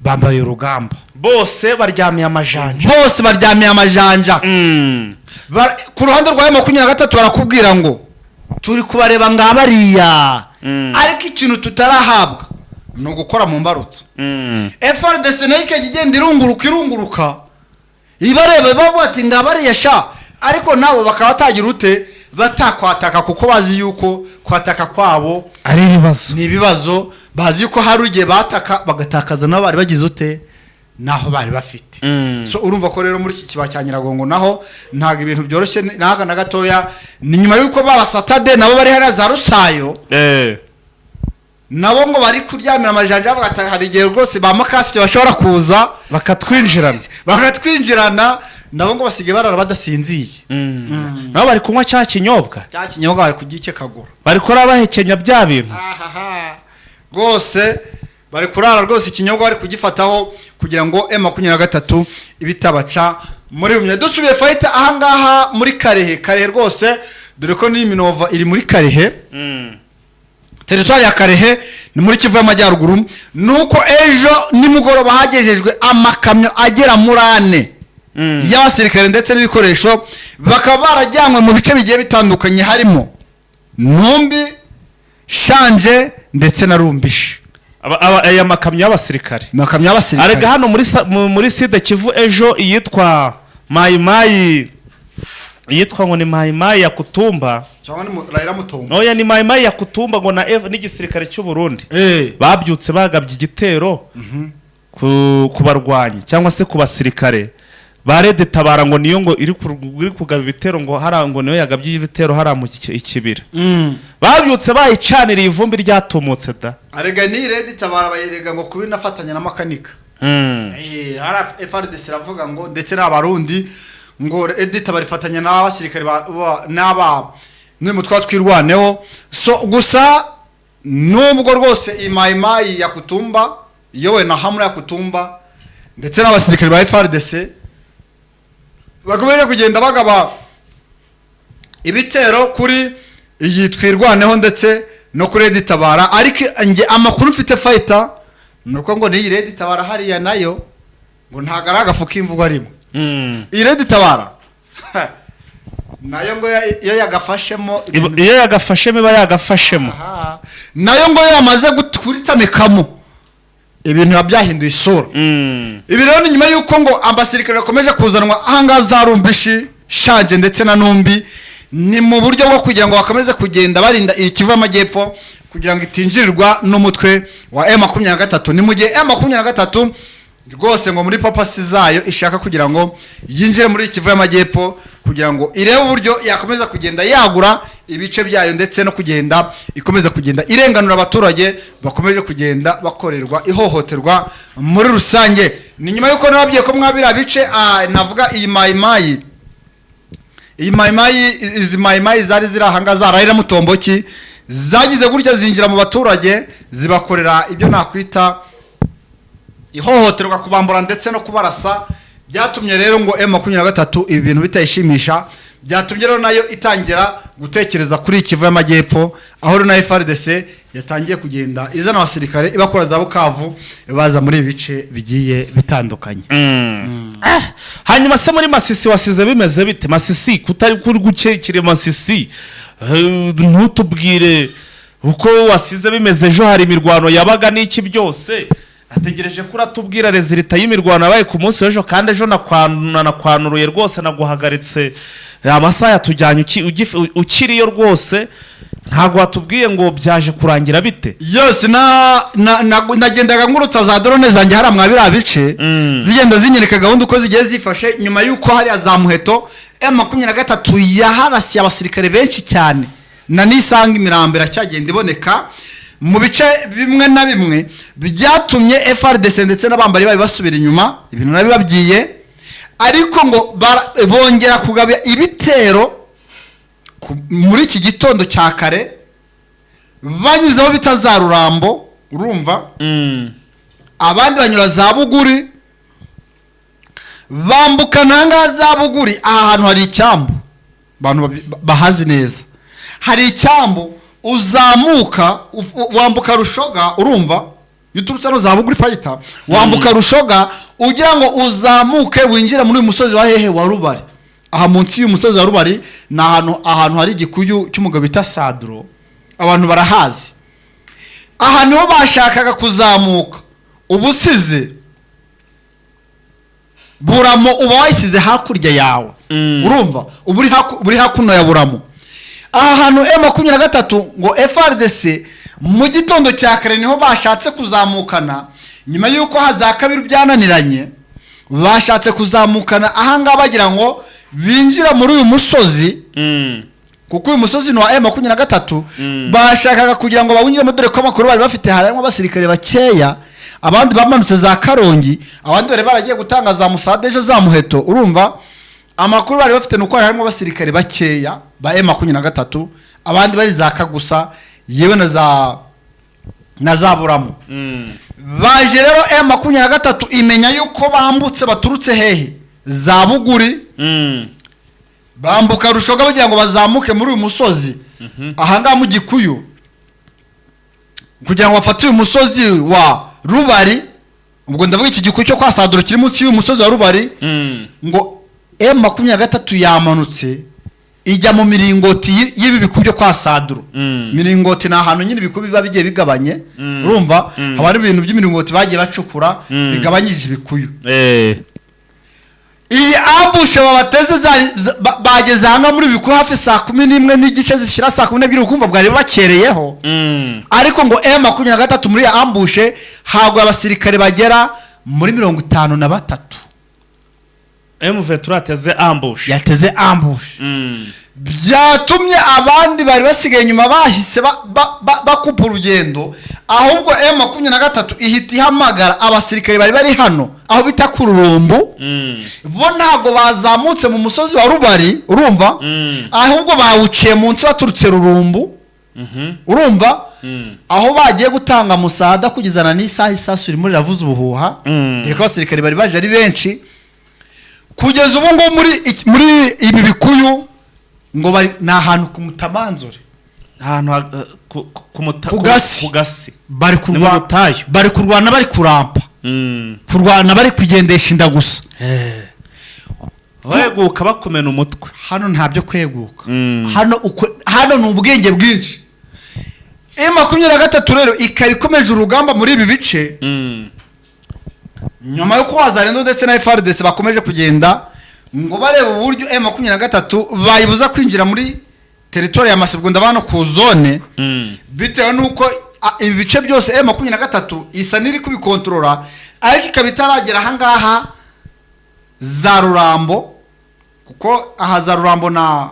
bambariye urugamba. Bose baryamiye amajanja. Bose baryamiye amajanja. Ku ruhande rwa M23 barakubwira ngo turi kubareba ngabariya, ariko ikintu tutarahabwa ni ugukora mu mbarutso. FARDC nayo ikajya igenda irunguruka, irunguruka, ibareba, bavuga ati ngabariya sha, ariko nabo bakaba batagira ute, batakwataka, kuko bazi yuko kwataka kwabo ari ibibazo. Ni ibibazo. Bazi yuko hari igihe bataka bagatakaza nabo bari bagize ute, naho bari bafite. So urumva ko rero muri iki kibaya cya Nyiragongo naho ntabwo ibintu byoroshye n'aka na gatoya. Ni nyuma y'uko babasatade nabo bari hariya za Rusayo, nabo ngo bari kuryamira amajanja, bavuga ati hari igihe rwose ba makasike bashobora kuza bakatwinjirana. Bakatwinjirana. Nabo ngo basigaye barara badasinziye. Nabo bari kunywa cya kinyobwa. Cya kinyobwa bari kugikekagura. Bari kurara bahekenya bya bintu. Ahaha. Rwose bari kurara rwose ikinyobwa bari kugifataho, kugira ngo M23 ibitabaca muri bumwe. Dusubiye fighter ahangaha muri Karehe, Karehe rwose, dore ko n'iyi Minova iri muri Karehe, teritwari ya Karehe, ni muri Kivu y'Amajyaruguru, nuko ejo nimugoroba hagejejwe amakamyo agera muri ane y'abasirikare ndetse n'ibikoresho, bakaba barajyanywe mu bice bigiye bitandukanye, harimo Numbi, Shanje ndetse na Rumbishi. Aya makamyo y'abasirikare. Amakamyo y'abasirikare. Arega hano muri Sud Kivu ejo iyitwa Mayimayi, iyitwa ngo ni Mayimayi ya Kutumba. Cyangwa ni Raila Mutombo? Oya, ni Mayimayi ya Kutumba, ngo na n'igisirikare cy'u Burundi babyutse bagabye igitero ku barwanyi cyangwa se ku basirikare ba Red Tabara, ngo niyo ngo iri kugaba ibitero, ngo hara ngo niyo yagabye ibitero hariya mu ikibira. Babyutse bayicaniriye, ivumbi ryatumutse da. Arega ni Red Tabara bayirega ngo kuba inafatanya na Makanika. Hari FARDC iravuga ngo ndetse n'Abarundi ngo Red Tabara ifatanya n'abasirikare n'aba n'uyu mutwe wa Twirwaneho. So gusa nubwo rwose Imayimayi ya Kutumba iyobowe na Hamura ya Kutumba ndetse n'abasirikare ba FARDC bakomeje kugenda bagaba ibitero kuri Iyi Twirwaneho ndetse no kuri Red Tabara. Ariko njye amakuru mfite, fighter, ni uko ngo n'iyi Red Tabara hariya nayo ngo ntabwo ari agafu k'imvugo arimo. Iyi Red Tabara nayo ngo iyo yagafashemo Iyo yagafashemo, iba yagafashemo. Aha. Nayo ngo yamaze kuritamikamo, ibintu biba byahinduye isura. Ibi rero ni nyuma y'uko ngo abasirikare bakomeje kuzanwa ahangaha za Rumbishi, Shanje ndetse na Numbi. Ni mu buryo bwo kugira ngo bakomeze kugenda barinda iyi Kivu y'Amajyepfo kugira ngo itinjirirwa n'umutwe wa M23. Ni mu gihe M23 rwose ngo muri purpose zayo ishaka kugira ngo yinjire muri Kivu y'Amajyepfo kugira ngo irebe uburyo yakomeza kugenda yagura ibice byayo, ndetse no kugenda ikomeza kugenda irenganura abaturage bakomeje kugenda bakorerwa ihohoterwa muri rusange. Ni nyuma y'uko nababwiye ko mwabira bice, navuga iyi Mayimayi, iyi Mayimayi, izi Mayimayi zari ziri ahangaha za Raila Mutomboki, zagize gutya zinjira mu baturage, zibakorera ibyo nakwita ihohoterwa, kubambura ndetse no kubarasa. Byatumye rero ngo M23 ibi bintu bitayishimisha. Byatumye rero nayo itangira gutekereza kuri Kivu y'Amajyepfo, aho rero na FARDC yatangiye kugenda izana abasirikare, ibakora za Bukavu, baza muri ibi bice bigiye bitandukanye. Hanyuma se muri Masisi wasize bimeze bite? Masisi kutari kuri gukekire Masisi, ntutubwire uko wasize bimeze. Ejo hari imirwano yabaga n'iki byose. Ategereje ko uratubwira résultat y'imirwano yabaye ku munsi w'ejo, kandi ejo nakwanuruye rwose, naguhagaritse amasaha yatujyanye ukiriyo rwose, ntabwo watubwiye ngo byaje kurangira bite. Yose na nagendaga ngurutsa za drone zanjye hariya mwa biriya bice, zigenda zinyereka gahunda uko zigiye zifashe, nyuma y'uko hariya za Muheto M23 yaharasiye abasirikare benshi cyane, na nisanga imirambo iracyagenda iboneka mu bice bimwe na bimwe. Byatumye FARDC ndetse n'abambari bayo basubira inyuma, ibintu nabibabwiye. Ariko ngo bongera kugaba ibitero muri iki gitondo cya kare, banyuzeho bita za Rurambo, urumva, abandi banyura za Buguri, bambuka ntangaha za Buguri. Aha hantu hari icyambu, abantu bahazi neza. Hari icyambu uzamuka, wambuka Rushoga, urumva, iyo uturutse hano za Buguri, fighter, wambuka Rushoga ugira ngo uzamuke winjire muri uyu musozi wa hehe, wa Rubari. Aha munsi y'umusozi wa Rubari ni ahantu hari igikuyu cy'umugabo bita Saduro, abantu barahazi. Aha niho bashakaga kuzamuka. Ubusize Buramo, uba wayisize hakurya yawe. Urumva, uba uri hakuno ya Buramo. Aha hantu M23 ngo FARDC mu gitondo cya kare niho bashatse kuzamukana, nyuma y'uko haza kabiri byananiranye. Bashatse kuzamukana ahangaha bagira ngo binjira muri uyu musozi, kuko uyu musozi ni uwa M23. Bashakaga kugira ngo bawinjiremo, dore ko amakuru bari bafite harimo abasirikare bakeya, abandi bamanutse za Karongi, abandi bari baragiye gutanga za musade ejo za Muheto. Urumva, amakuru bari bafite ni uko hari harimo abasirikare bakeya ba M23, abandi bari za Kagusa, yewe na za Buramu. Baje rero, M23 imenya yuko bambutse baturutse hehe, za Buguri, bambuka Rushoga bagira ngo bazamuke muri uyu musozi ahangaha mu Gikuyu kugira ngo bafate uyu musozi wa Rubari. Ubwo ndavuga iki gikuyu cyo kwa Saduro kiri munsi y'uyu musozi wa Rubari. Ngo M23 yamanutse ijya mu miringoti y'ibi biku byo kwa Saduro. Miringoti ni ahantu nyine ibiku biba bigiye bigabanye. Urumva, haba hari ibintu by'imiringoti bagiye bacukura bigabanyije ibikuyu. Iyi ambush babateze bageze ahangaha muri biku hafi saa 11:30 zishyira saa 12, ukumva bwari bakereyeho. Ariko ngo M23 muri iyo ambush hagwa abasirikare bagera muri 53. M23 yateze ambush. Yateze ambush. Byatumye abandi bari basigaye inyuma bahise bakupa urugendo. Ahubwo M23 ihita ihamagara abasirikare bari bari hano aho bita ku Rurumbu. Bo ntabwo bazamutse mu musozi wa Rubari, urumva, ahubwo bawuciye munsi baturutse Rurumbu. Urumva, aho bagiye gutanga musada, kugezana n'isaha isasu ririmo riravuza ubuhuha, dore ko abasirikare bari baje ari benshi. Kugeza ubu ngubu muri ibi bikuyu ngo bari ni ahantu ku Mutamanzure. Ahantu Ku gasi. Ku gasi. Bari Ni mu kurwana, butayu. bari kurwana, bari kurampa, kurwana bari kugendesha inda gusa. Weguka bakumena umutwe. Hano nta byo kweguka. Hano hano ni ubwenge bwinshi. M23 rero ikaba ikomeje urugamba muri ibi bice nyuma yo Wazalendo ndetse na FARDC bakomeje kugenda ngo bareba uburyo M23 bayibuza kwinjira muri territoire ya Masisi, ndabona ku zone, bitewe n'uko ibi bice byose M23 isa n'iri kubikontorora, ariko ikaba itaragera ahangaha za Rurambo, kuko aha za Rurambo na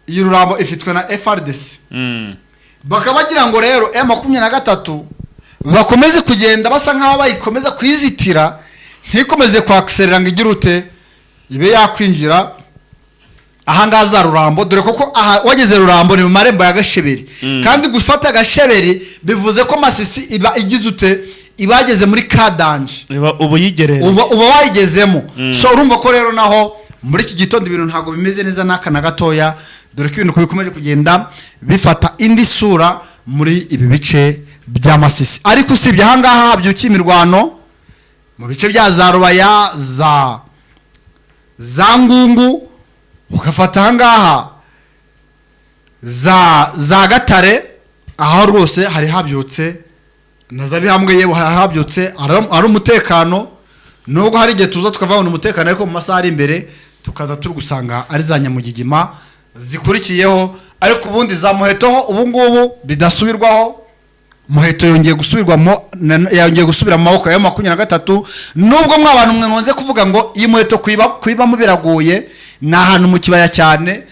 iyi Rurambo ifitwe na FARDC. Bakaba bagira ngo rero M23 bakomeze kugenda basa nk'aho bayikomeza kuyizitira, ntikomeze kwakiserera ngo igire ute, ibe yakwinjira ahangaha za Rurambo, dore koko aha wageze Rurambo ni mu marembo ya Gasheberi. Kandi gufata Gasheberi bivuze ko Masisi iba igize ute, ibageze muri kadanje. Iba ubu yigereye. Uba wayigezemo. So urumva ko rero naho muri iki gitondo ibintu ntabwo bimeze neza n'aka na gatoya, dore ko ibintu bikomeje kugenda bifata indi sura muri ibi bice bya Masisi. Ariko usibye ahangaha habyukiye imirwano mu bice bya za Rubaya, za Ngungu, ugafata ahangaha za Gatare, aho rwose hari habyutse na za Bihambwe, yewe hari habyutse ari umutekano, nubwo hari igihe tuza tukavana umutekano, ariko mu masaha ari imbere tukaza turi gusanga ari za nyamugigima zikurikiyeho. Ariko ubundi za Muhetoho ubu ngubu bidasubirwaho, Muheto yongeye gusubirwamo, yongeye gusubira mu maboko ya 23, nubwo mwa bantu mwe nkunze kuvuga ngo iyi Muheto kuyibamo biragoye, ni ahantu mu kibaya cyane,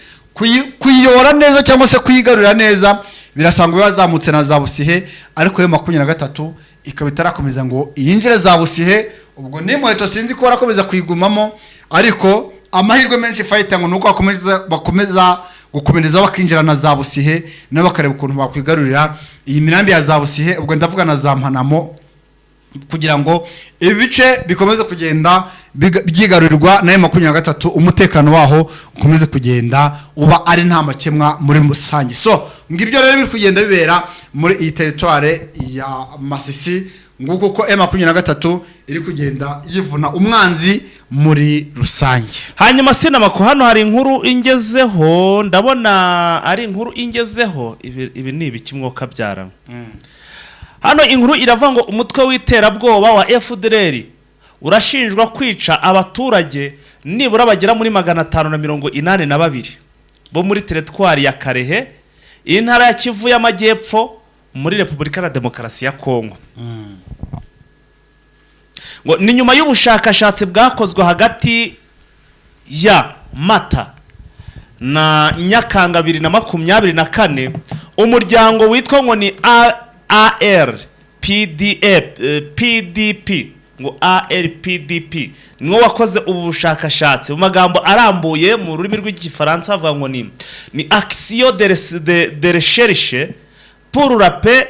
kuyiyobora neza cyangwa se kuyigarurira neza birasanga yazamutse na za Busihe, ariko yo 23 ikaba itarakomeza ngo yinjire za Busihe. Ubwo ni Muheto sinzi ko barakomeza kuyigumamo, ariko amahirwe menshi fighter ngo nuko bakomeza gukomereza bakinjira na za Busihe, nabo bakareba ukuntu bakwigarurira iyi mirambi ya za Busihe, ubwo ndavuga na za Mpanamo, kugira ngo ibi bice bikomeze kugenda byigarurirwa na 23, umutekano waho ukomeze kugenda uba ari nta makemwa muri rusange. So ngibyo rero biri kugenda bibera muri iyi territoire ya Masisi, nguko ko M23 iri kugenda yivuna umwanzi muri rusange. Hanyuma sinamako hano hari inkuru ingezeho, ndabona ari inkuru ingezeho, ibi ni ibiki mwoka byara. Hano inkuru iravuga ngo umutwe w'iterabwoba wa FDLR urashinjwa kwica abaturage nibura bagera muri 582 bo muri teritwari ya Karehe, intara ya Kivu y'Amajyepfo, muri Repubulika ya Demokarasi ya Kongo. Ngo ni nyuma y'ubushakashatsi bwakozwe hagati ya Mata na Nyakanga 2024, umuryango witwa ngo ni ARPDF, PDP, ngo ARPDP niwo wakoze ubu bushakashatsi. Mu magambo arambuye mu rurimi rw'igifaransa bavuga ngo ni action de recherche pour la paix,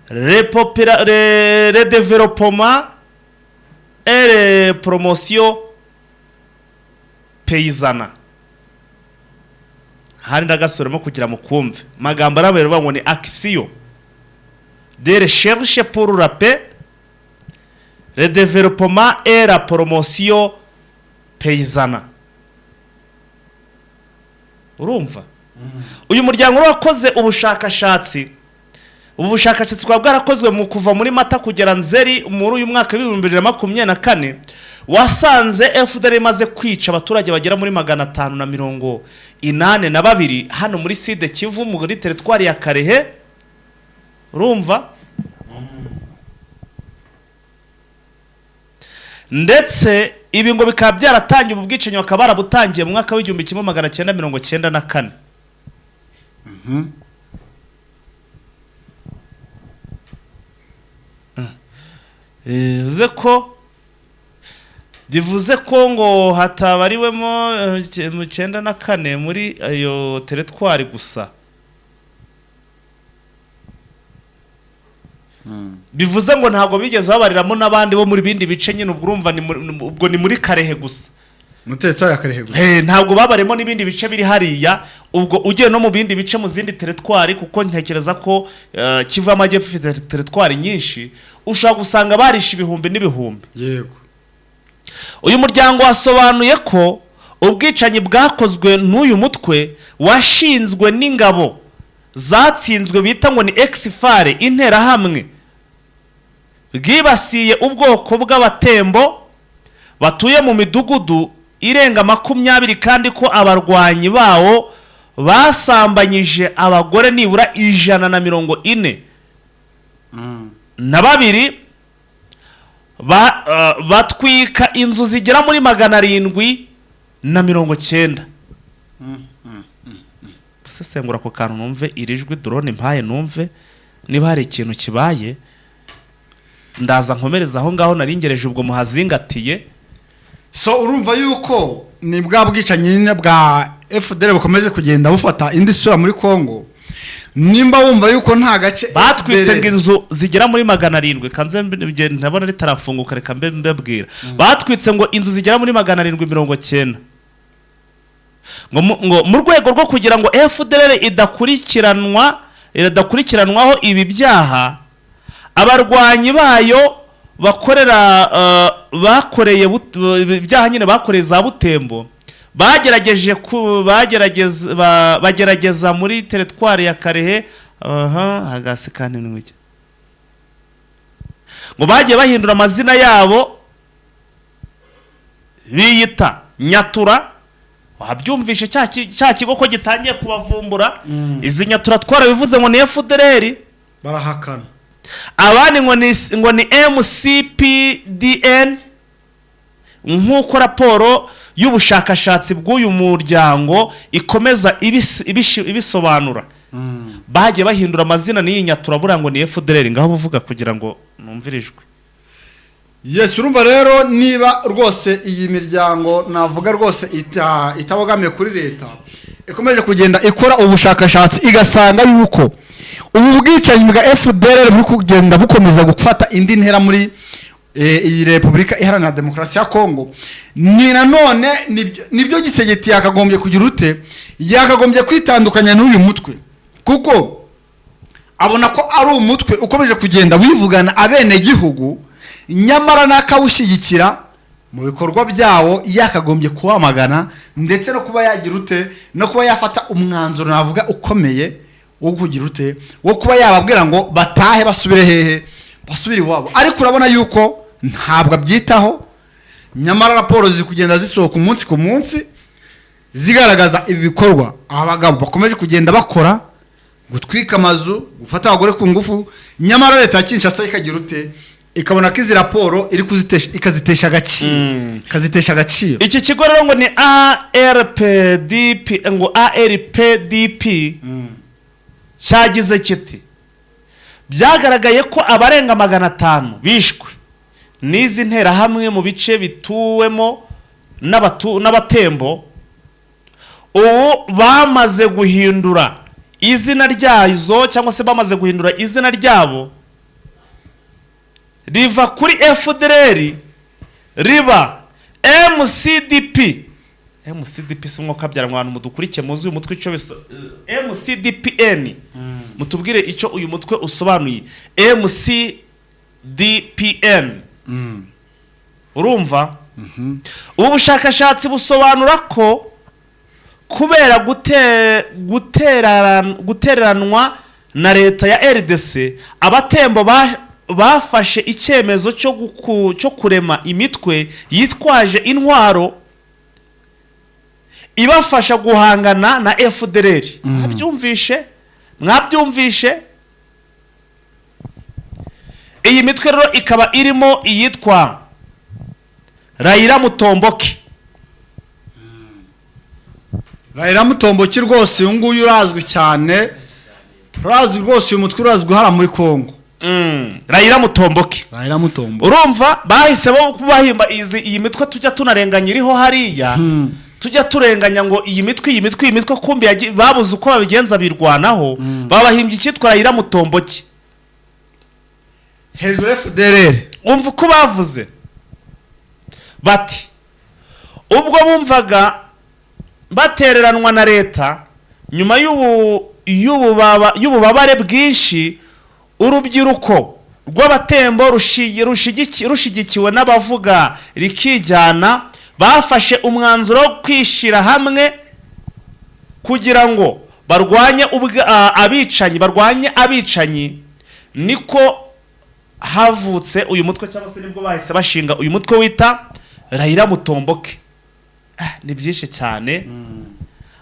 le développement et le promotion paysanne. Hari ndagasoremo kugira mukumve magambo arambuye, bavuga ngo ni action de recherche pour la paix, le développement et la promotion paysanne. Urumva uyu muryango wakoze ubushakashatsi, ubu bushakashatsi bwaba bwarakozwe mu kuva muri Mata kugera Nzeri muri uyu mwaka w'ibihumbi bibiri na makumyabiri na kane, wasanze FDLR imaze kwica abaturage bagera muri 582 hano muri Sud Kivu muri teritwari ya Karehe. Urumva ndetse ibi ngo bikaba byaratangiye, ubu bwicanyi bakaba barabutangiye mu mwaka w'igihumbi kimwe magana cyenda mirongo cyenda na kane. Bivuze ko ngo hatabariwemo mu 94 muri ayo teritwari gusa. Bivuze ngo ntabwo bigeze babariramo n'abandi bo muri bindi bice nyine, ubwo urumva ubwo ni muri Karehe gusa. Mu teritwari ya Karehe gusa. Ntabwo babaremo n'ibindi bice biri hariya. Ubwo ugiye no mu bindi bice, mu zindi teritwari, kuko ntekereza ko Kivu y'Amajyepfo ifite teritwari nyinshi, ushobora gusanga barishe ibihumbi n'ibihumbi. Uyu muryango wasobanuye ko ubwicanyi bwakozwe n'uyu mutwe washinzwe n'ingabo zatsinzwe bita ngo ni ex-FAR, Interahamwe, bwibasiye ubwoko bw'Abatembo batuye mu midugudu irenga 20, kandi ko abarwanyi bawo basambanyije abagore nibura 142, batwika inzu zigera muri 790. Gusesengura ako kantu, numve iri jwi drone mpaye, numve niba hari ikintu kibaye, ndaza nkomereza aho ngaho naringereje. Ubwo muhazingatiye. So urumva yuko ni bwa bwicanyi nyine bwa FDLR bukomeje kugenda bufata indi sura muri Congo. Nimba wumva yuko nta gace Batwitse FDLR ngo inzu zigera muri 700. Kanze ndabona ritarafunguka, reka mbe mbabwira. Batwitse ngo inzu zigera muri 790, ngo mu rwego rwo kugira ngo FDLR idakurikiranwaho ibi byaha, abarwanyi bayo bakorera bakoreye ibyaha nyine bakoreye za Butembo, bagerageje ku bagerageza bagerageza muri teritwari ya Karehe. Aha hagasi kandi ni iki? Ngo bagiye bahindura amazina yabo, biyita Nyatura. Wabyumvishe, cya kigo ko gitangiye kubavumbura. Izi Nyatura twarabivuze ngo ni FDLR. Barahakana. Abandi ngo ni MCPDN, nk'uko raporo y'ubushakashatsi bw'uyu muryango ikomeza ibisobanura. Bagiye bahindura amazina n'iyi Nyatura buriya ngo ni FDLR. Ngaho buvuga kugira ngo numvire ijwi. Yes, urumva rero niba rwose iyi miryango navuga rwose itabogamiye kuri leta ikomeje kugenda ikora ubushakashatsi, igasanga yuko ubu bwicanyi bwa FDLR buri kugenda bukomeza gufata indi ntera muri iyi Repubulika Iharanira Demokarasi ya Kongo, ni nanone nibyo Tshisekedi yakagombye kugira ute? Yakagombye kwitandukanya n'uyu mutwe, kuko abona ko ari umutwe ukomeje kugenda wivugana abenegihugu, nyamara n'akawushyigikira mu bikorwa byawo yakagombye kuwamagana, ndetse no kuba yagira ute, no kuba yafata umwanzuro navuga ukomeye wo kugira ute, wo kuba yababwira ngo batahe, basubire hehe? Basubire iwabo. Ariko urabona yuko ntabwo abyitaho, nyamara raporo ziri kugenda zisohoka umunsi ku munsi zigaragaza ibi bikorwa aba bagabo bakomeje kugenda bakora: gutwika amazu, gufata abagore ku ngufu. Nyamara leta ya Kinshasa ikagira ute? Ikabona ko izi raporo iri kuzitesha, ikazitesha agaciro, ikazitesha agaciro. Iki kigo rero ngo ni ARPDP, ngo ARPDP, cyagize kiti: "Byagaragaye ko abarenga 500 bishwe n'izi nterahamwe mu bice bituwemo n'Abatembo. Ubu bamaze guhindura izina ryazo, cyangwa se bamaze guhindura izina ryabo, riva kuri FDLR riba MCDP." MCDP si mwuka byara abantu mudukurikiye muzi uyu mutwe icyo MCDPN, mutubwire icyo uyu mutwe usobanuye, MCDPN. Urumva, ubu bushakashatsi busobanura ko kubera gutereranwa na leta ya RDC, Abatembo bafashe icyemezo cyo kurema imitwe yitwaje intwaro ibafasha guhangana na FDLR. Mwabyumvishe, mwabyumvishe. Iyi mitwe rero ikaba irimo iyitwa Raia Mutomboki. Raia Mutomboki rwose uyu nguyu urazwi cyane, urazwi rwose, uyu mutwe urazwi hariya muri Kongo. Raia Mutomboki. Raia Mutomboki. Urumva bahise bo bahimba iyi mitwe tujya tunarenganya iriho hariya, tujya turenganya ngo iyi mitwe, iyi mitwe, iyi mitwe, kumbi babuze uko babigenza birwanaho, babahimbye icyitwa Raia Mutomboki. Hejuru FDLR. Umva uko bavuze bati: "Ubwo bumvaga batereranwa na leta, Nyuma y'ububabare bwinshi, urubyiruko rw'Abatembo rushigikiwe n'abavuga rikijyana bafashe umwanzuro wo kwishyira hamwe kugira ngo barwanye abicanyi, barwanye abicanyi. Niko havutse uyu mutwe, cyangwa se nibwo bahise bashinga uyu mutwe wita Raia Mutomboki. Ni byinshi cyane.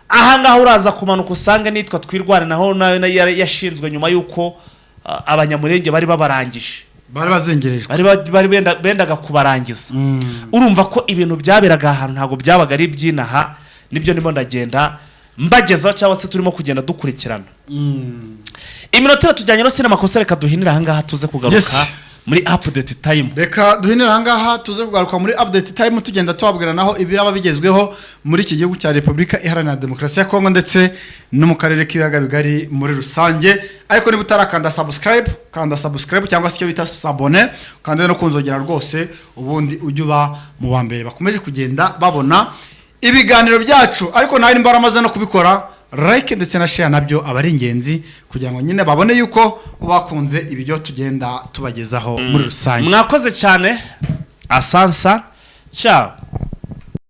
Ahangaha uraza kumanuka usange nitwa Twirwane naho, nayo yashinzwe nyuma y'uko Abanyamurenge bari babarangije. Bari bazengerejwe. Bari bendaga kubarangiza. Urumva ko ibintu byaberaga ahantu ntabwo byabaga ari iby'inaha. Nibyo ndimo ndagenda mbagezaho, cyangwa se turimo kugenda dukurikirana. Iminota iratujyanye no sinamakosa. Reka duhinire ahangaha, tuze kugaruka muri update time. Reka duhinire ahangaha, tuze kugaruka muri update time, tugenda tubabwira naho ibiraba bigezweho muri iki gihugu cya Repubulika Iharanira Demokarasi ya Kongo ndetse no mu karere k'Ibiyaga Bigari muri rusange. Ariko niba utarakanda subscribe, kanda subscribe cyangwa se icyo bita s'abonner, ukande no kunzogera rwose, ubundi ujye uba mu wa mbere bakomeje kugenda babona ibiganiro byacu. Ariko nawe nimba waramaze no kubikora, like ndetse na share nabyo aba ari ingenzi kugira ngo nyine babone yuko bakunze ibyo tugenda tubagezaho muri rusange. Mwakoze cyane, asansa, ciao.